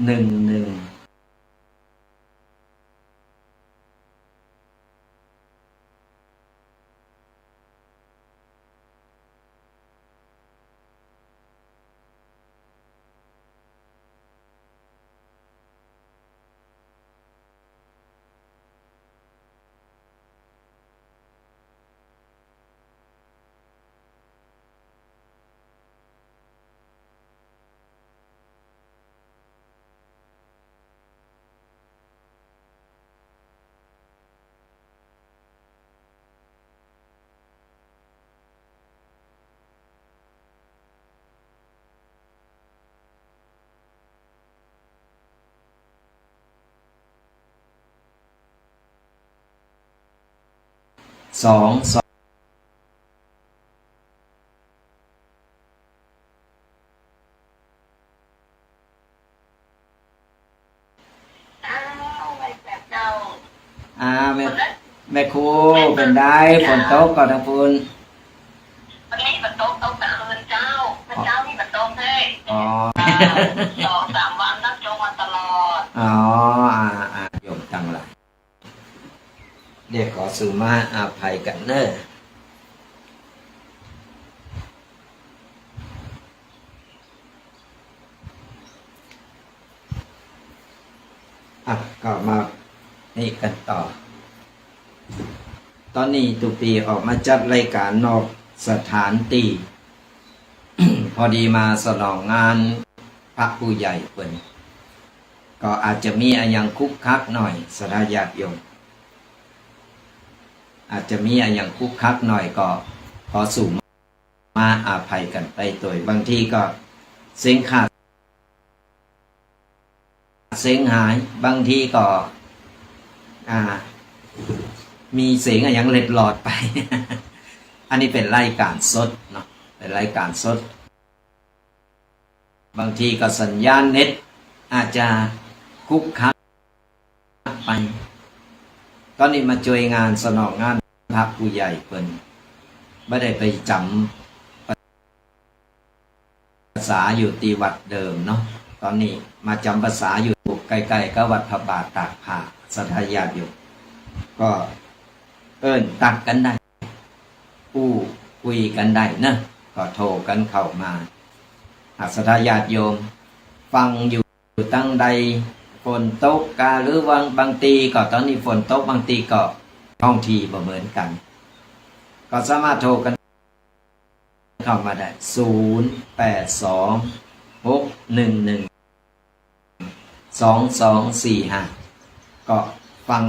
หนึ่งหนึ่ง สอง สอง อ้าว แม่ แม่ครู เป๋นใด ฝนตกก่อตังปู๊น วันนี้บ่ตก ตกแต่คืนเจ๊า เมื่อเจ๊านี่บ่ตกเลย อ๋อ สองสามวันนะ ตกมาตลอด อ๋อ อ่า อ่า โยมตังหลาย เดี๋ยวขอสู่มหาอภัยกั๋นเนาะ อ่ะ ก็มานี่กั๋นต่อ ต๋อนนี้ตุ๊กปีออกมาจัดรายก๋านนอกสถานตี้ พอดีมาสนองงานพระผู้ใหญ่เปิ้น ก็อาจจะมีอะหยังคุกคักหน่อย ศรัทธาญาติโยม อาจจะมีอะหยังคุกคักหน่อย ก็ขอสู่มหาอภัยกั๋นไปโตย บางทีก็เสียงขาด เสียงหาย บางทีก็ อ่า มีเสียงอะหยังเล็ดลอดไป อันนี้เป๋นรายก๋านสดเนาะ เป๋นรายก๋านสด บางทีก็สัญญาณเน็ตอาจจะคุกคักไป ต๋อนนี้มาจ้วยงานสนองงานพระผู้ใหญ่เปิ้น บ่ได้ไปจ๋ำ พรรษาอยู่ตี้วัดเดิมเนาะ ต๋อนนี้มาจ๋ำพรรษาอยู่ใก้ๆ กับวัดพระบาทตากผ้า ศรัทธาญาติโยม ก็เอิ้นตั๊กกั๋นได้ อู้คุยกั๋นได้เนาะ ก็โทรกั๋นเข้ามา หากศรัทธาญาติโยมฟังอยู่ตังใด ฝนตกกา หรือว่าบางตี้ก็ ต๋อนนี้ฝนตก บางตี้ก็ท้องที่บ่เหมือนกั๋น ก็สามารถโทรกั๋น เข้ามาได้ ศูนย์แปดสองหกหนึ่งหนึ่งสองสองสี่ห้า ก็ฟัง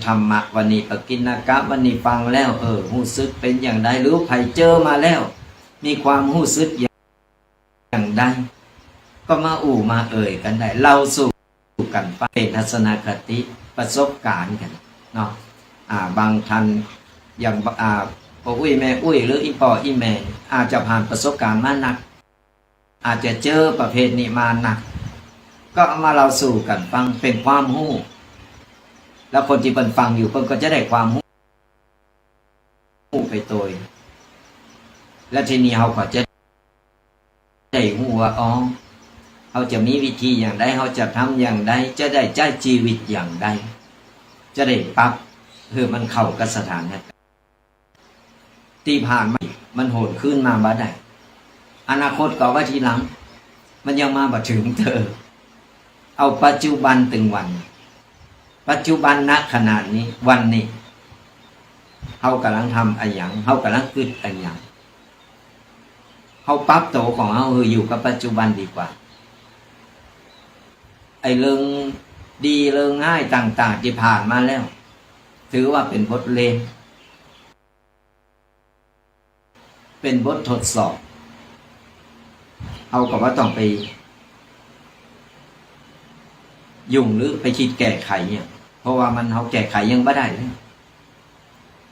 ธรรมะวันนี้ ปกิณกะวันนี้ฟังแล้ว เออ ฮู้สึกเป๋นอย่างใด หรือใผเจอมาแล้ว มีความฮู้สึกอย่างใด ก็มาอู้มาเอ่ยกั๋นได้ เล่าสู่ สู่กั๋นฟัง เป๋นทัศนคติ ประสบก๋ารณ์กั๋นเนาะ อ่า บางท่าน อย่าง อ่า ป้ออุ๊ยแม่อุ๊ย หรืออี่ป้ออี่แม่ อาจจะผ่านประสบก๋ารณ์มานัก อาจจะเจอประเภทนี้มานัก ก็เอามาเล่าสู่กั๋นฟัง เป๋นความฮู้ แล้วคนตี้เปิ้นฟังอยู่ เปิ้นก็จะได้ความฮู้ ไปโตย และทีนี้เฮาก็จะได้ฮู้ว่า อ๋อ เฮาจะมีวิธีอย่างใด เฮาจะทำอย่างใด จะได้ใจ๊จีวิตอย่างใด จะได้ปรับหื้อมันเข้ากับสถานการณ์ ตี้ผ่านมามันหวนคืนมาบ่ได้ อนาคตก็ไว้ทีหลัง มันยังมาบ่เถิงเตื้อ เอาปัจจุบันตึงวัน ปัจจุบัน ณ ขณะนี้ วันนี้ เฮากำลังทำอะหยัง เฮากำลังกึ๊ดอะหยัง เฮาปรับโตของเฮาหื้ออยู่กับปัจจุบันดีกว่า ไอ้เรื่องดีเรื่องฮ้ายต่างๆ ตี้ผ่านมาแล้ว ถือว่าเป๋นบทเรียน เป๋นบททดสอบ เฮาก็บ่ต้องไปยุ่งหรือไปกึ๊ดแก้ไขหยัง เพราะว่ามัน เฮาแก้ไขหยังบ่ได้แล้ว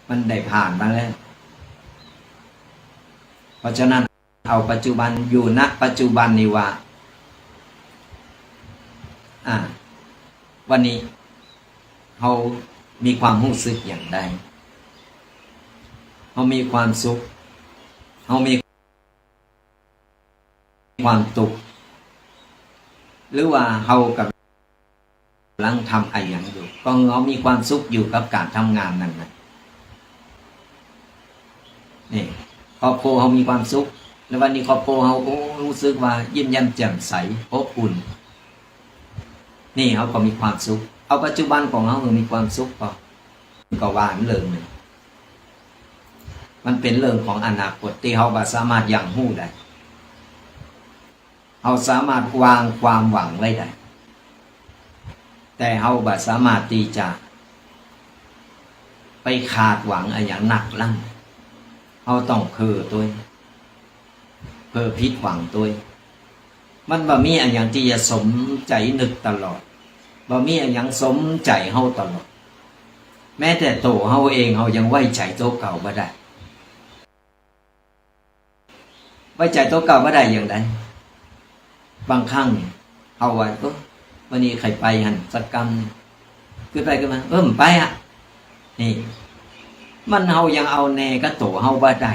มันได้ผ่านมาแล้ว เพราะฉะนั้น เอาปัจจุบัน อยู่ ณ ปัจจุบันนี้ว่า อ่า วันนี้เฮามีความฮู้สึกอย่างใด เฮามีความสุข เฮามีความตุ๊กข์ หรือว่าเฮากำ กำลังทำอะหยังอยู่ ก็เฮามีความสุขอยู่กับก๋านทำงานนั้นนะ นี่ ครอบครัวเฮามีความสุข ในวันนี้ครอบครัวเฮา โอ้ ฮู้สึกว่ายิ้มแย้มแจ่มใส อบอุ่น นี่เฮาก็มีความสุข เอาปัจจุบันของเฮาหื้อมีความสุขก็ ก็ว่าอันเรื่องหนึ่ง มันเป๋นเรื่องของอนาคตตี้เฮาบ่สามารถยังฮู้ได้ เฮาสามารถวางความหวังไว้ได้ แต่เฮาบ่สามารถตี้จะไปคาดหวังอะหยังนักล้ำ เฮาต้องเผลอตวย เผลอผิดหวังตวย มันบ่มีอะหยังตี้จะสมใจ๋นึกตลอด บ่มีอะหยังสมใจ๋เฮาตลอด แม้แต่ตั๋วเฮาเอง เฮายังไว้ใจ๋ตั๋วเก่าบ่ได้ ไว้ใจ๋ตั๋วเก่าบ่ได้อย่างใด บางครั้งเฮาว่า เออ วันนี้ใค่ไปหั้นสักกำนึ่ง กึ๊ดไปกึ๊ดมา เออ บ่ไปอะ นี่ มันเฮายังเอาแน่กับตั๋วเฮาบ่ได้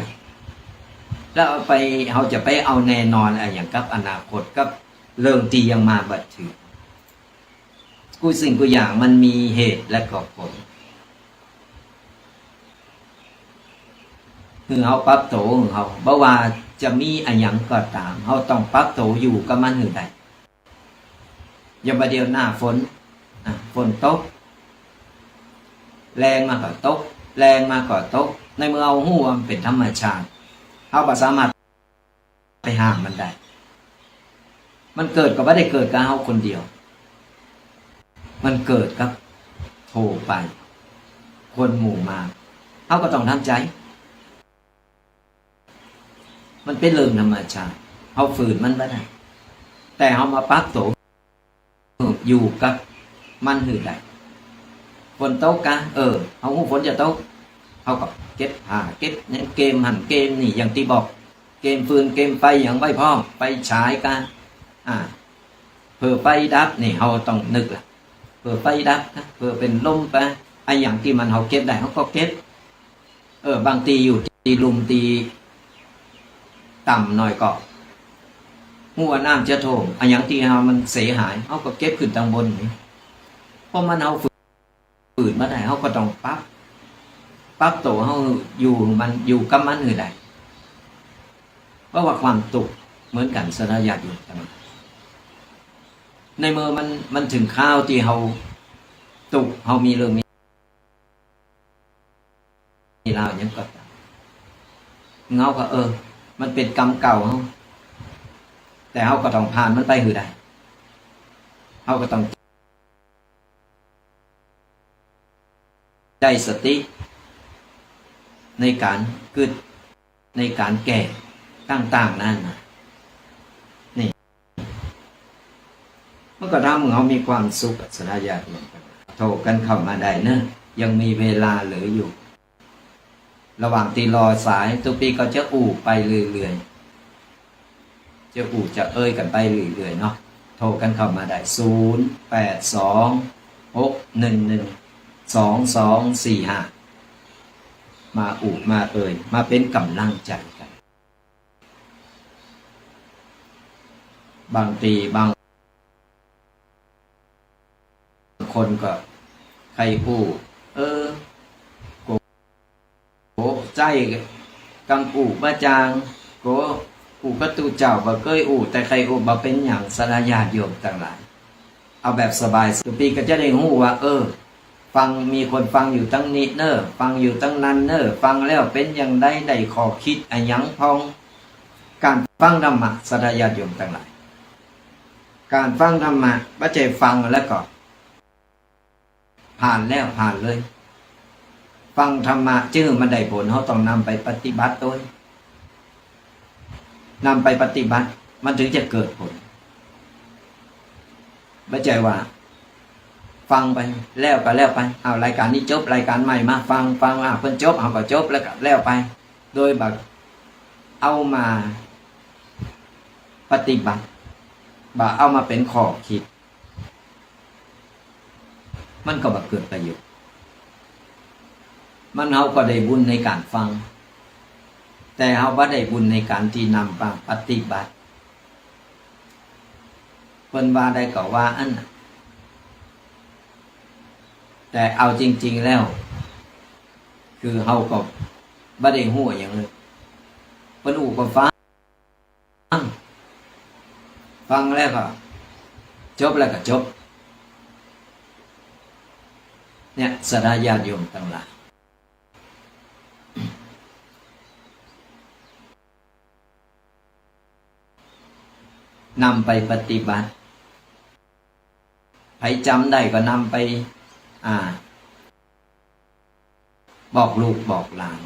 แล้วเอาไป เฮาจะไปเอาแน่นอนอะหยังกับอนาคต กับเรื่องตี้ยังมาบ่เถิง กู้สิ่งกู้อย่างมันมีเหตุและก็ผล หื้อเฮาปรับโตของเฮา บ่ว่าจะมีอะหยังก็ต๋าม เฮาต้องปรับโตอยู่กับมันหื้อได้ อย่างบ่าเดี่ยวหน้าฝน อ่ะ ฝนตก แล้งมาก็ตก แล้งมาก็ตก ในเมื่อเฮาฮู้ว่ามันเป๋นธรรมชาติ เฮาบ่สามารถ ไปห้ามมันได้ มันเกิดก็บ่ได้เกิดกับเฮาคนเดียว มันเกิดกับทั่วไป คนหมู่มาก เฮาก็ต้องทำใจ๋ มันเป๋นเรื่องธรรมชาติ เฮาฝืนมันบ่ได้ แต่เฮามาปรับโต อยู่กับมันหื้อได้ ฝนตกกะ เออ เฮาฮู้ฝนจะตก เฮาก็เก็บผ้า เก็บหยัง เกมหั้นเกมนี่ อย่างตี้บอก เกมฟืน เกมไฟ หยังไว้พร้อม ไฟฉายกะ อ่า เผื่อไฟดับนี่ เฮาต้องนึกละ เผื่อไฟดับกะ เผื่อเป๋นลมไป อะหยังตี้มันเฮาเก็บได้ เฮาก็เก็บ เออ บางตี้อยู่ตี้ลุ่มตี้ต่ำหน่อยก็ ฮู้ว่าน้ำจะท่วม อะหยังตี้เฮามันเสียหาย เฮาก็เก็บขึ้นตังบนนี่ เพราะมันเฮาฝืนบ่ได้ เฮาก็ต้องปรับ ปรับโตเฮาอยู่มัน อยู่กับมันหื้อได้ เพราะว่าความตุ๊กข์เหมือนกั๋น ศรัทธาญาติโยมตังหลาย ในเมื่อมัน มันเถิงคราวตี้เฮาตุ๊กข์ เฮามีเรื่องมี มีราวหยังก็ต๋าม เฮาก็ เออ มันเป๋นกรรมเก่าเฮา แต่เฮาก็ต้องผ่านมันไปหื้อได้ เฮาก็ต้องใจ๊สติ ในก๋านกึ๊ด ในก๋านแก้ต่างๆ นานา นี่ มันก็ทำหื้อเฮามีความสุข ศรัทธาญาติโยม โทรกั๋นเข้ามาได้เนาะ ยังมีเวลาเหลืออยู่ ระหว่างตี้รอสาย ตุ๊กปี้ก็จะอู้ไปเรื่อยๆ จะอู้จะเอ่ยกั๋นไปเรื่อยๆ เนาะ โทรกั๋นเข้ามาได้ ศูนย์ แปด สอง หก หนึ่ง หนึ่ง สอง สอง สี่ ห้า มาอู้มาเอ่ย มาเป๋นก๋ำลังใจ๋กั๋น บางทีบาง คนก็ใค่อู้ เออ โก ใจ๊กำอู้บ่จาง โก อู้กับตุ๊เจ้าบ่เกยอู้ แต่ใค่อู้ บ่เป๋นหยัง ศรัทธาญาติโยมตังหลาย เอาแบบสบาย ตุ๊ปีก็จะได้ฮู้ว่า เออ ฟัง มีคนฟังอยู่ตังนี้เน่อ ฟังอยู่ตังนั้นเน่อ ฟังแล้วเป๋นอย่างใด ได้ข้อคิดอะหยังพ่อง ก๋านฟังธรรมะ ศรัทธาญาติโยมตังหลาย ก๋านฟังธรรมะ บ่ใจ้ฟังแล้วก็ ผ่านแล้วผ่านเลย ฟังธรรมะ จะหื้อมันได้ผล เฮาต้องนำไปปฏิบัติโตย นำไปปฏิบัติ มันถึงจะเกิดผล บ่ใจ้ว่า ฟังไป แล้วก็แล้วไป อ้าว รายก๋านนี้จบ รายก๋านใหม่มา ฟัง ฟัง อ่ะ เปิ้นจบ เฮาก็จบ แล้วก็แล้วไป โดยบ่เอามาปฏิบัติ บ่เอามาเป๋นข้อคิด มันก็บ่เกิดประโยชน์ มัน เฮาก็ได้บุญในก๋านฟัง แต่เฮาบ่ได้บุญในก๋านตี้นำมาปฏิบัติ เปิ้นว่าได้ก็ว่าอั้นน่ะ แต่เอาจริงๆ แล้ว คือเฮาก็บ่ได้ฮู้อะหยังเลย เปิ้นอู้ก็ฟัง ฟังแล้วก็จบ แล้วก็จบ เนี่ย ศรัทธาญาติโยมตังหลาย นำไปปฏิบัติ ใผจ๋ำได้ก็นำไป อ่า บอกลูกบอกหลาน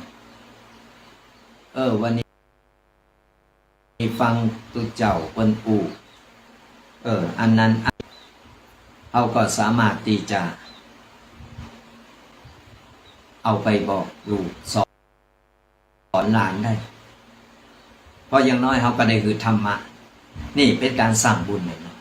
เออ วันนี้ฟังตุ๊เจ้าเปิ้นอู้ เออ อันนั้น เฮาก็สามารถตี้จะเอาไปบอกลูกสอน สอนหลานได้ เพราะอย่างน้อยเฮาก็ได้หื้อธรรมะ นี่เป๋นก๋านสร้างบุญเลยนะ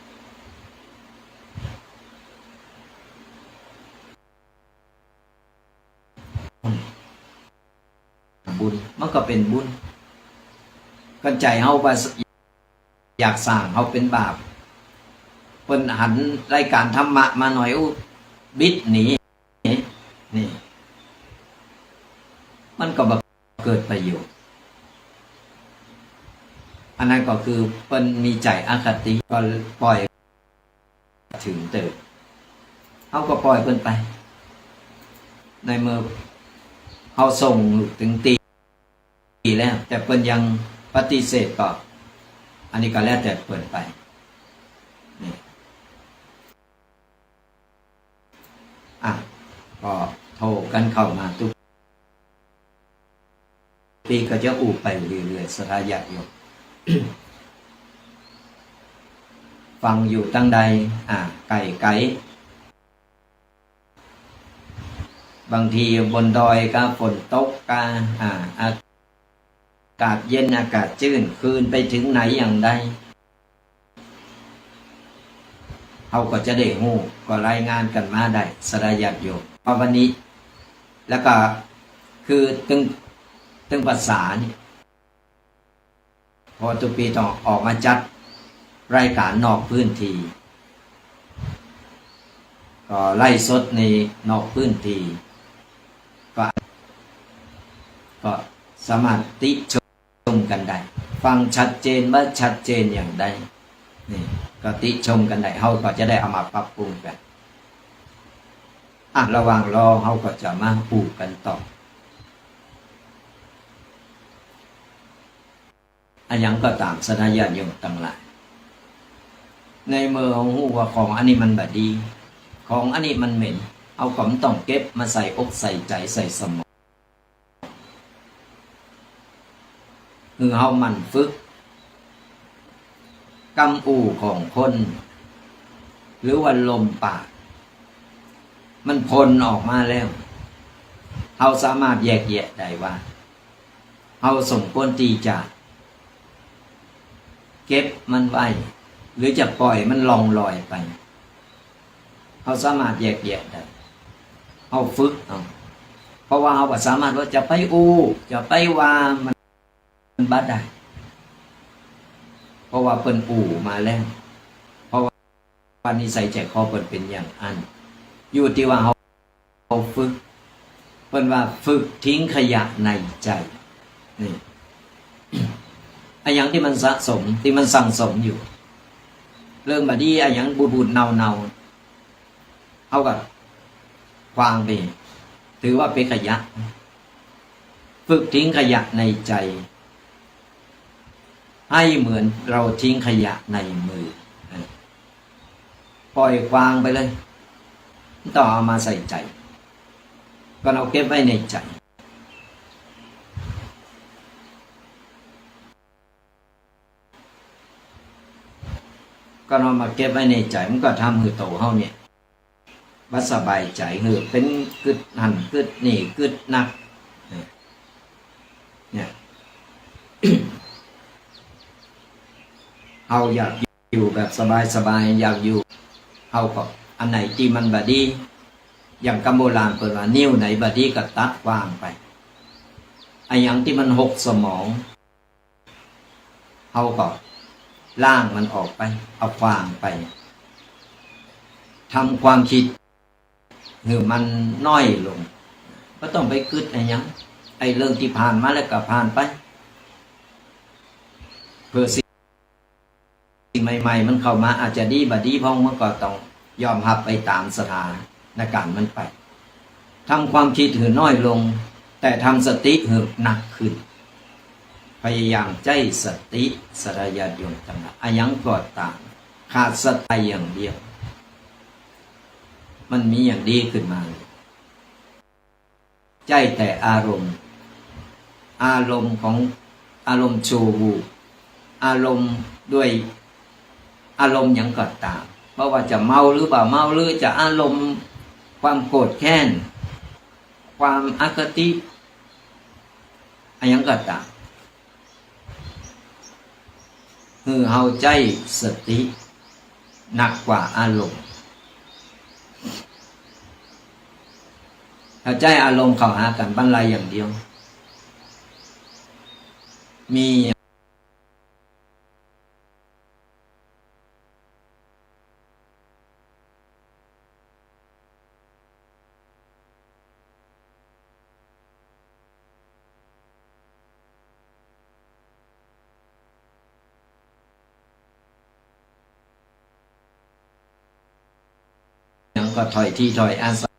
บุญ มันก็เป๋นบุญ คันใจ๋เฮาว่า อยากสร้างเฮาเป๋นบาป เปิ้นหันรายก๋านธรรมะมาหน่อย อู้ บิดหนี นี่ มันก็บ่เกิดประโยชน์ อันนั้นก็คือเปิ้นมีใจ๋อคติ ก็ปล่อย เถิงเต๊อะ เฮาก็ปล่อยเปิ้นไป ในเมื่อเฮาส่งเถิงตี้แล้ว แต่เปิ้นยังปฏิเสธก็ อันนี้ก็แล้วแต่เปิ้นไป นี่ อ่ะ ก็โทรกั๋นเข้ามาตุ๊ก ปีก็จะอู้ไปเรื่อยๆ ศรัทธาญาติโยม ฟังอยู่ตังใด อ่า ใก้ๆ บางทีบนดอยก็ฝนตกก็ อ่า อากาศเย็น อากาศจื้น คืนไปเถิงไหนอย่างใด เฮาก็จะได้ฮู้ ก็รายงานกั๋นมาได้ ศรัทธาญาติโยม เพราะวันนี้ แล้วก็คือตึง ตึงภาษานี่ เพราะตุ๊กปีต้องออกมาจัดรายก๋านนอกพื้นที่ ก็ไลฟ์สดในนอกพื้นที่ ก็ ก็สามารถติชม ชมกั๋นได้ ฟังชัดเจนบ่ชัดเจนอย่างใด นี่ ก็ติชมกั๋นได้ เฮาก็จะได้เอามาปรับปรุงกั๋น อ่ะ ระหว่างรอ เฮาก็จะมาอู้กั๋นต่อ อะหยังก็ต๋าม ศรัทธาญาติโยมตังหลาย ในเมื่อเฮาฮู้ว่าของอันนี้มันบ่ดี ของอันนี้มันเหม็น เฮาก็บ่ต้องเก็บมาใส่อกใส่ใจ๋ใส่สมอง หื้อเฮาหมั่นฝึก กำอู้ของคน หรือว่าลมปาก มันพ่นออกมาแล้ว เฮาสามารถแยกแยะได้ว่า เฮาสมควรตี้จะ เก็บมันไว้ หรือจะปล่อยมันล่องลอยไป เฮาสามารถแยกแยะได้ เฮาฝึกเอา เพราะว่าเฮาบ่สามารถว่าจะไปอู้ จะไปว่ามัน มันบ่ได้ เพราะว่าเปิ้นอู้มาแล้ว เพราะว่านิสัยใจ๋คอเปิ้นเป๋นอย่างอั้น อยู่ตี้ว่าเฮา เฮาฝึก เปิ้นว่าฝึกทิ้งขยะในใจ นี่ อะหยังตี้มันสะสม ตี้มันสั่งสมอยู่ เรื่องบ่ดี อะหยังบูดๆ เนาๆ เฮาก็ขว้างไป ถือว่าเป๋นขยะ ฝึกทิ้งขยะในใจ ให้เหมือนเราทิ้งขยะในมือ ปล่อยขว้างไปเลย บ่ต้องเอามาใส่ใจ๋ ก่อนเอาเก็บไว้ในใจ๋ ก่อนเอามาเก็บไว้ในใจ๋ มันก็ทำหื้อโตเฮาเนี่ย บ่สบายใจ๋ หื้อเป๋นกึ๊ดหั้นกึ๊ดนี่กึ๊ดนัก เนี่ย เฮาอยากอยู่แบบสบายๆ อยากอยู่ เฮาก็ อันไหนตี้มันบ่ดี อย่างกำโบราณเปิ้นว่า นิ้วไหนบ่ดีก็ตัดขว้างไป อะหยังตี้มันหกสมอง เฮาก็ล้างมันออกไป เอาขว้างไป ทำความคิดหื้อมันน้อยลง บ่ต้องไปกึ๊ดอะหยัง ไอ้เรื่องตี้ผ่านมาแล้วก็ผ่านไป เผื่อสิ่งใหม่ๆ มันเข้ามา อาจจะดีบ่ดีพ่อง มันก็ต้องยอมฮับไปต๋ามสถานการณ์มันไป ทำความคิดหื้อน้อยลง แต่ทำสติหื้อหนักขึ้น พยายามใจ๊สติ ศรัทธาญาติโยมตังหลาย อะหยังก็ต๋าม ขาดสติอย่างเดียว มันมีอะหยังดีขึ้นมา ใจ๊แต่อารมณ์ อารมณ์ของ อารมณ์ชั่ววูบ อารมณ์ด้วย อารมณ์หยังก็ต๋าม บ่ว่าจะเมาหรือบ่เมา หรือจะอารมณ์ความโกรธแค้น ความอคติ อะหยังก็ต๋าม หื้อเฮาใจ๊สติหนักกว่าอารมณ์ ถ้าใจ๊อารมณ์เข้าหากั๋นบรรลัยอย่างเดียว มี หยังก็ถ้อยทีถ้อยอาศัย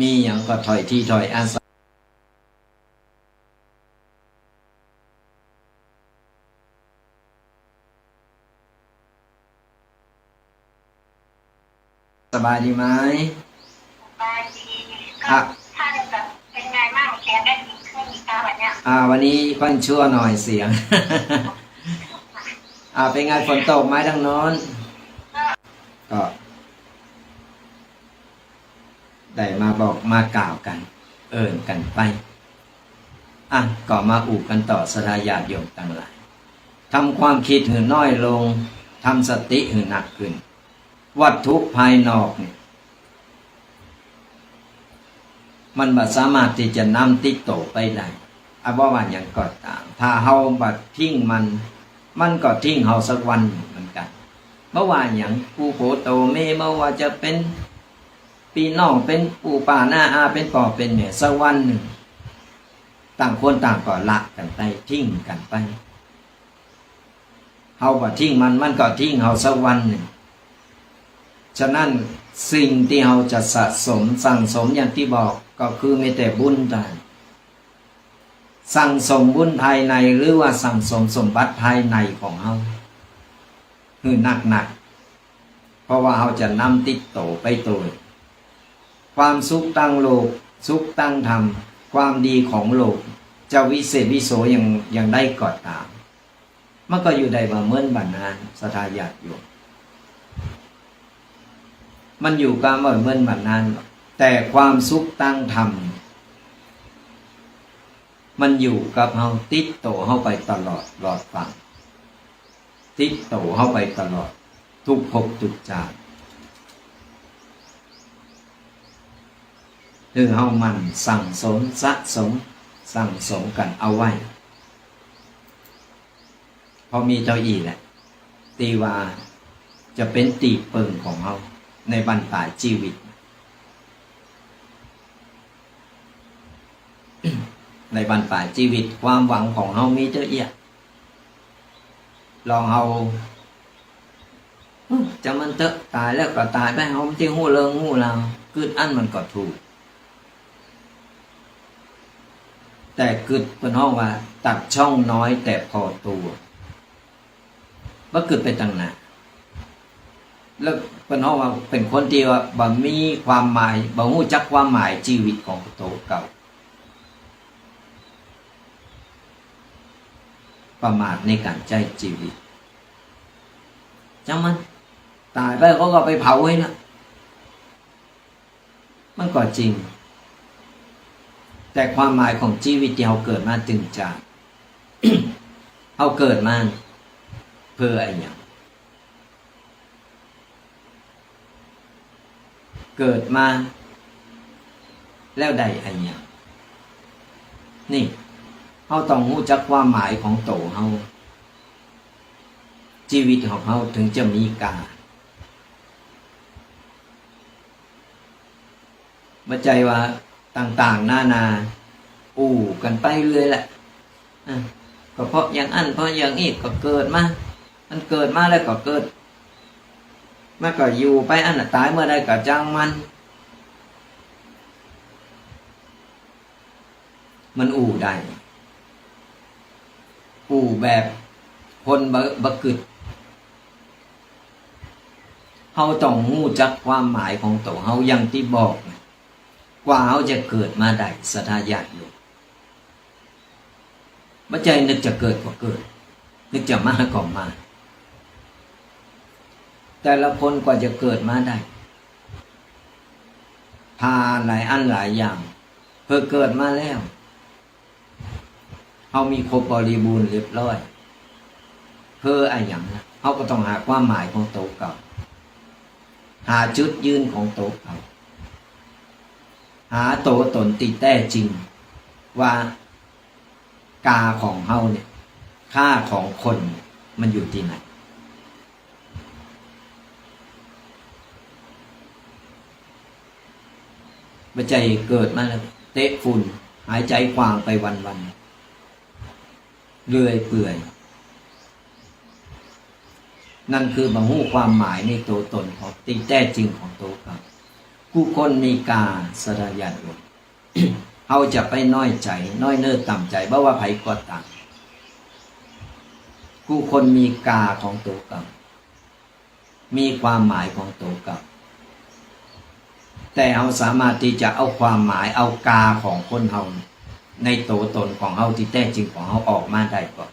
มีหยังก็ถ้อยทีถ้อยอาศัย สบายดีไหม สบายดี อ่ะ ก็ถ้าจะแบบเป็นไงบ้าง แกได้ยินขึ้นอีกแล้ววันเนี้ย อ่า วันนี้ค่อนชั่วหน่อยเสียง อ่า เป็นไง ฝนตกไหมทางโน้น ก็ ก็ ได้มาบอกมากล่าวกั๋น เอิ้นกั๋นไป อ่ะ ก็มาอู้กั๋นต่อ ศรัทธาญาติโยมตังหลาย ทำความคิดหื้อน้อยลง ทำสติหื้อหนักขึ้น วัตถุภายนอกเนี่ย มันบ่สามารถตี้จะนำติดโตไปได้ อะ บ่ว่าหยังก็ต๋าม ถ้าเฮาบ่ทิ้งมัน มันก็ทิ้งเฮาสักวันนึ่งเหมือนกั๋น บ่ว่าหยัง ปู่โผโตเม บ่ว่าจะเป๋นปี้น้อง เป๋นปู่ป้าน้าอา เป๋นป้อเป๋นแม่ สักวันนึ่ง ต่างคนต่างก็ละกั๋นไป ทิ้งกั๋นไป เฮาบ่ทิ้งมัน มันก็ทิ้งเฮาสักวันนึ่ง ฉะนั้น สิ่งตี้เฮาจะสะสมสั่งสมอย่างตี้บอกก็คือมีแต่บุญเต้านั้น สั่งสมบุญภายในหรือว่าสั่งสมสมบัติภายในของเฮาหื้อหนักๆ เพราะว่าเฮาจะนำติดโตไปโตย ความสุขตางโลก สุขตางธรรม ความดีของโลก จะวิเศษวิโสอย่าง อย่างใดก็ต๋าม มันก็อยู่ได้บ่เหมือนบ่านาน ศรัทธาญาติโยม มันอยู่กาบ่เหมือนบ่านาน แต่ความสุขตางธรรม มันอยู่กับเฮา ติดโตเฮาไปตลอดรอดฟัง ติดโตเฮาไปตลอด กู้ภพกู้จาติ หื้อเฮาหมั่นสั่งสมสะสม สั่งสมกั๋นเอาไว้ เพราะมีเต้าอี้แหละ ตี้ว่าจะเป๋นตี้เปิงของเฮาในบั้นป๋ายจีวิต ในบั้นป๋ายจีวิต ความหวังของเฮามีเต้าอี้ ลองเฮา อืม จะมันเต๊อะ ต๋ายแล้วก็ต๋ายไป เฮาบ่ได้ฮู้เรื่องฮู้ราว กึ๊ดอั้นมันก็ถูก แต่กึ๊ดเปิ้นฮ้องว่าตัดช่องน้อยแต่พอตัว บ่กึ๊ดไปตังหน้า แล้วเปิ้นฮ้องว่าเป๋นคนตี้ว่าบ่มีความหมาย บ่ฮู้จักความหมายจีวิตของโตเก่า ประมาทในก๋านใจ๊จีวิต จ้างมัน ต๋ายไปเขาก็ไปเผาไว้นะ มันก็จริง แต่ความหมายของจีวิตตี้เฮาเกิดมาตึงจาติ เฮาเกิดมาเปื้ออะหยัง เกิดมาแล้วได้อะหยัง นี่ เฮาต้องฮู้จักความหมายของโตเฮา จีวิตของเฮาเถิงจะมีกา บ่ใจ้ว่าต่างๆ นานา อู้กั๋นไปเรื่อยแหละ อ่ะ ก็เพราะอย่างอั้น เพราะอย่างอี้ ก็เกิดมา มันเกิดมาแล้วก็เกิด มันก็อยู่ไปอั้นน่ะ ต๋ายเมื่อใดก็จ้างมัน มันอู้ได้ อู้แบบคนบ่ บ่กึ๊ด เฮาต้องฮู้จักความหมายของโตเฮา อย่างตี้บอกนะ กว่าเฮาจะเกิดมาได้ ศรัทธาญาติโยม บ่ใจ้นึกจะเกิดก็เกิด นึกจะมาก็มา แต่ละคนกว่าจะเกิดมาได้ ผ่านหลายอันหลายอย่าง เปื้อเกิดมาแล้ว เฮามีครบบริบูรณ์เรียบร้อย เปื้ออะหยังนะ เฮาก็ต้องหาความหมายของโตเก่า หาจุดยืนของโตเก่า หาโตต๋นตี้แต๊จริง ว่า กาของเฮาเนี่ย ค่าของคนเนี่ย มันอยู่ตี้ไหน บ่ใจ้เกิดมาแล้วเตะฝุ่น หายใจ๋ขว้างไปวันๆ เรื่อยเปื่อย นั่นคือบ่ฮู้ความหมายในโตต๋นของตี้แต๊จริงของโตเก่า กู้คนมีกา ศรัทธาญาติโยม เฮาจะไปน้อยใจ๋ น้อยเน้อต่ำใจ๋ บ่ว่าใผก็ต๋าม กู้คนมีกาของโตเก่า มีความหมายของโตเก่า แต่เฮาสามารถตี้จะเอาความหมาย เอากาของคนเฮา ในโตต๋นของเฮาตี้แต๊จริงของเฮาออกมาได้ก่อ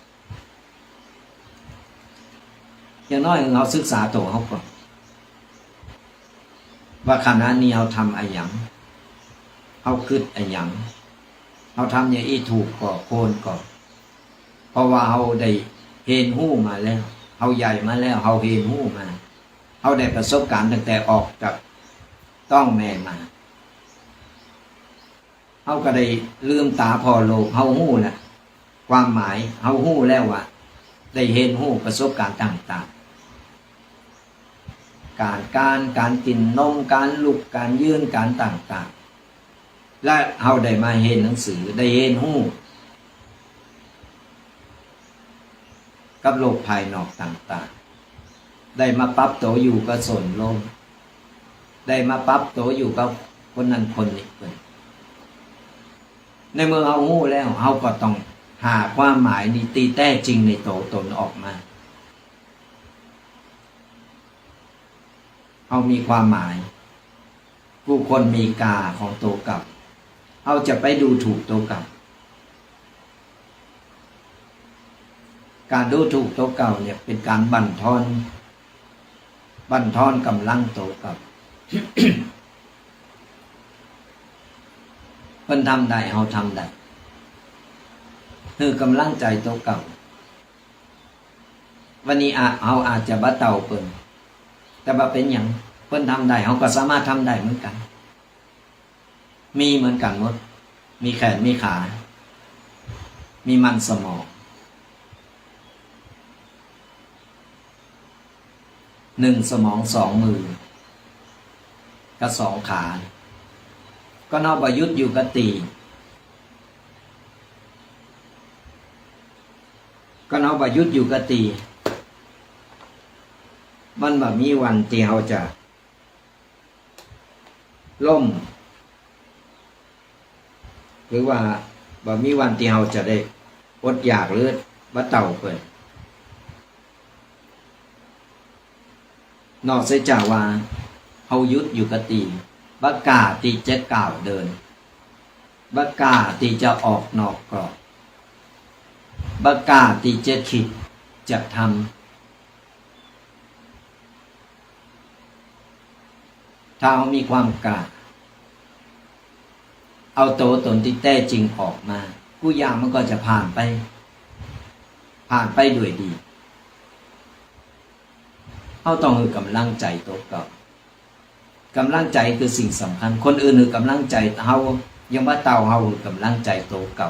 อย่างน้อยเฮาศึกษาโตเฮาก่อน ว่าขณะนี้เฮาทำอะหยัง เฮากึ๊ดอะหยัง เฮาทำอย่างอี้ถูกก่อ ควรก่อ เพราะว่าเฮาได้เฮียนฮู้มาแล้ว เฮาใหญ่มาแล้ว เฮาเฮียนฮู้มา เฮาได้ประสบก๋ารณ์ตั้งแต่ออกจากต๊องแม่มา เฮาก็ได้ลืมต๋าผ่อโลก เฮาฮู้แล้ว ความหมาย เฮาฮู้แล้วว่า ได้เฮียนฮู้ประสบก๋ารณ์ต่างๆ ก๋าน ก๋าน ก๋านกิ๋นนม ก๋านลุก ก๋านยืน ก๋านต่างๆ และเฮาได้มาเฮียนหนังสือ ได้เฮียนฮู้ กับโลกภายนอกต่างๆ ได้มาปรับโตอยู่กับส่วนรวม ได้มาปรับตั๋วอยู่กับคนนั้นคนนี้เปิ้น ในเมื่อเฮาฮู้แล้ว เฮาก็ต้องหาความหมายนี้ตี้แต๊จริงในตั๋วต๋นออกมา เฮามีความหมาย กู้คนมีก้าของตั๋วเก่า เฮาจะไปดูถูกตั๋วเก่า ก๋านดูถูกตั๋วเก่าเนี่ยเป๋นก๋านบั่นทอน บั่นทอนก๋ำลังตั๋วเก่า เปิ้นทำได้ เฮาทำได้ หื้อก๋ำลังใจ๋ตั๋วเก่า วันนี้อา เฮาอาจจะบ่เต้าเปิ้น แต่บ่าเป๋นหยัง เปิ้นทำได้ เฮาก็สามารถทำได้เหมือนกั๋น มีเหมือนกั๋นหมด มีแขน มีขา มีมันสมอง นึ่งสมองสองมือ กับสองขา ก็เฮาบ่หยุดอยู่กับตี้ ก็เฮาบ่หยุดอยู่กับตี้ มันบ่มีวันตี้เฮาจะ ล้ม หรือว่าบ่มีวันตี้เฮาจะได้อดอยากหรือบ่เต้าเปิ้น นอกเสียจากว่าเฮาหยุดอยู่กับตี้ บ่กล้าตี้จะก้าวเดิน บ่กล้าตี้จะออกนอกกรอบ บ่กล้าตี้จะกึ๊ดจะทำ ถ้าเฮามีความกล้า เอาตั๋วต๋นตี้แต๊จริงออกมา กู้อย่างมันก็จะผ่านไป ผ่านไปด้วยดี เฮาต้องหื้อก๋ำลังใจ๋ตั๋วเก่า ก๋ำลังใจ๋คือสิ่งสำคัญ คนอื่นหื้อก๋ำลังใจ๋เฮา ยังบ่เต้าเฮาหื้อก๋ำลังใจ๋ตั๋วเก่า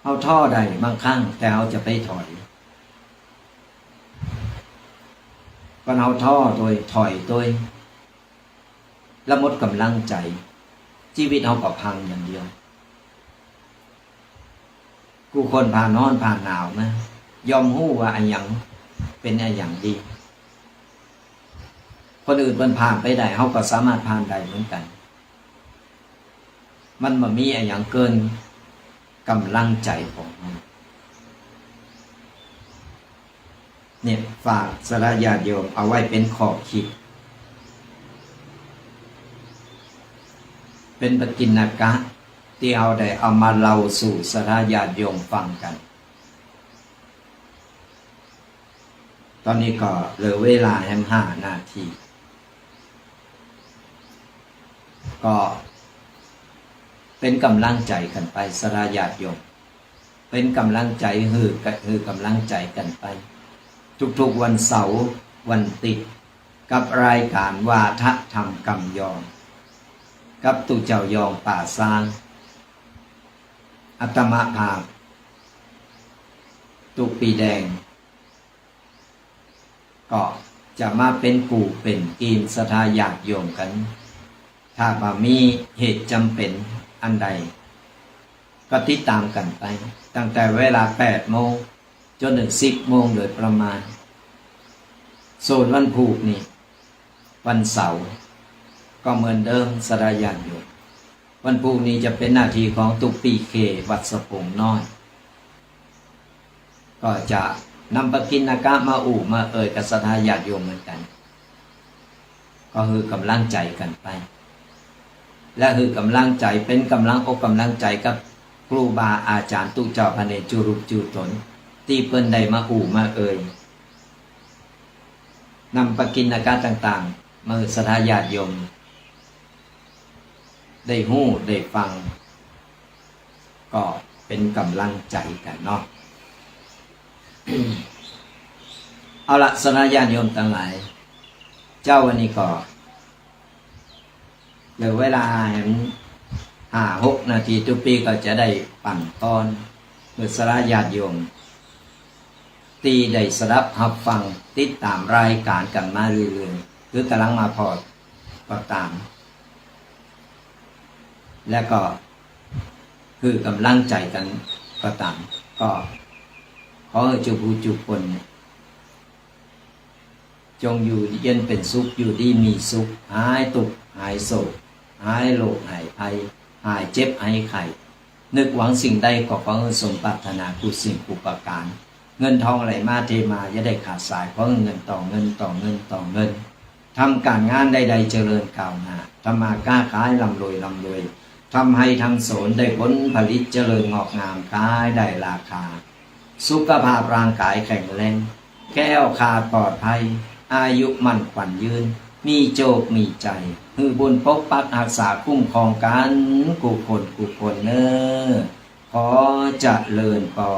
เฮาท้อได้บางครั้ง แต่เฮาจะไปถอย เพราะเฮาท้อตวย ถอยตวย ละหมดก๋ำลังใจ๋ จีวิตเฮาก็พังอย่างเดียว กู้คนผ่านฮ้อนผ่านหนาวมา ย่อมฮู้ว่าอะหยังเป๋นอะหยังดี คนอื่นเปิ้นผ่านไปได้ เฮาก็สามารถผ่านได้เหมือนกั๋น มันบ่มีอะหยังเกินก๋ำลังใจ๋ของเฮา เนี่ย ฝากศรัทธาญาติโยมเอาไว้เป๋นข้อคิด เป๋นปกิณกะ ตี้เฮาได้เอามาเล่าสู่ศรัทธาญาติโยมฟังกั๋น ต๋อนนี้ก็เหลือเวลาแหมห้านาที ก็เป๋นก๋ำลังใจ๋กั๋นไป ศรัทธาญาติโยม เป๋นก๋ำลังใจ๋หื้อ หื้อก๋ำลังใจ๋กั๋นไป ทุกๆ วันเสาร์ วันติ๊ด กับรายก๋านวาทะธรรมกำยอง กับตุ๊เจ้ายองป่าซาง อาตมาภาพ ตุ๊ปีแดง ก็จะมาเป๋นกู้เป๋นกี๋ศรัทธาญาติโยมกั๋น ถ้าบ่ามีเหตุจ๋ำเป๋นอันใด ก็ติดต๋ามกั๋นไป ตั้งแต่เวลาแปดโมงจ๋นเถิงสิบโมงโดยประมาณ ส่วนวันพูกนี้ วันเสาร์ ก็เหมือนเดิม ศรัทธาญาติโยม วันพูกนี้จะเป๋นหน้าตี้ของตุ๊ปีเค วัดสะพุงน้อย ก็จะนำปกิณกะมาอู้มาเอ่ยกับศรัทธาญาติโยมเหมือนกั๋น ก็หื้อก๋ำลังใจ๋กั๋นไป และหื้อก๋ำลังใจ๋ เป๋นก๋ำลังอกก๋ำลังใจ๋กับครูบาอาจ๋ารย์ตุ๊เจ้าพระเณรจุรูปจุต๋น ตี้เปิ้นได้มาอู้มาเอ่ย นำปกิณกะต่างๆ มาหื้อศรัทธาญาติโยม ได้ฮู้ได้ฟัง ก็เป๋นก๋ำลังใจ๋กั๋นเนาะ เอาละ ศรัทธาญาติโยมตังหลาย เจ๊าวันนี้ก็ เหลือเวลาแหมห้าหกนาที ตุ๊ปีก็จะได้ปั๋นตอน หื้อศรัทธาญาติโยม ตี้ได้สดับฮับฟัง ติดต๋ามรายก๋านกั๋นมาเรื่อยๆ หรือก๋ำลังมาผ่อก็ต๋าม และก็หื้อก๋ำลังใจ๋กั๋นก็ต๋าม ก็ขอหื้อจุผู้จุคนเนี่ย จงอยู่เย็นเป๋นสุข อยู่ดีมีสุข หายตุ๊กข์หายโศก หายโรคหายภัย หายเจ็บหายไข้ นึกหวังสิ่งใดก็ขอหื้อสมปรารถนากู้สิ่งกู้ประก๋าน เงินทองไหลมาเทมา อย่าได้ขาดสาย ขอหื้อเงินต่อเงิน ต่อเงิน ต่อเงิน ทำก๋านงานใดๆ เจริญก้าวหน้า ทำมาค้าขายร่ำรวยร่ำรวย ทำไฮ่ทำสวนได้ผลผลิตเจริญงอกงาม ขายได้ราคา สุขภาพร่างกายแข็งแรง แคล้วคลาดปลอดภัย อายุมั่นขวัญยืน มีโจคมีใจ๋ หื้อบุญปกปักฮักษาคุ้มครองกั๋นกู้คนกู้คนเน่อ ขอเจริญปอ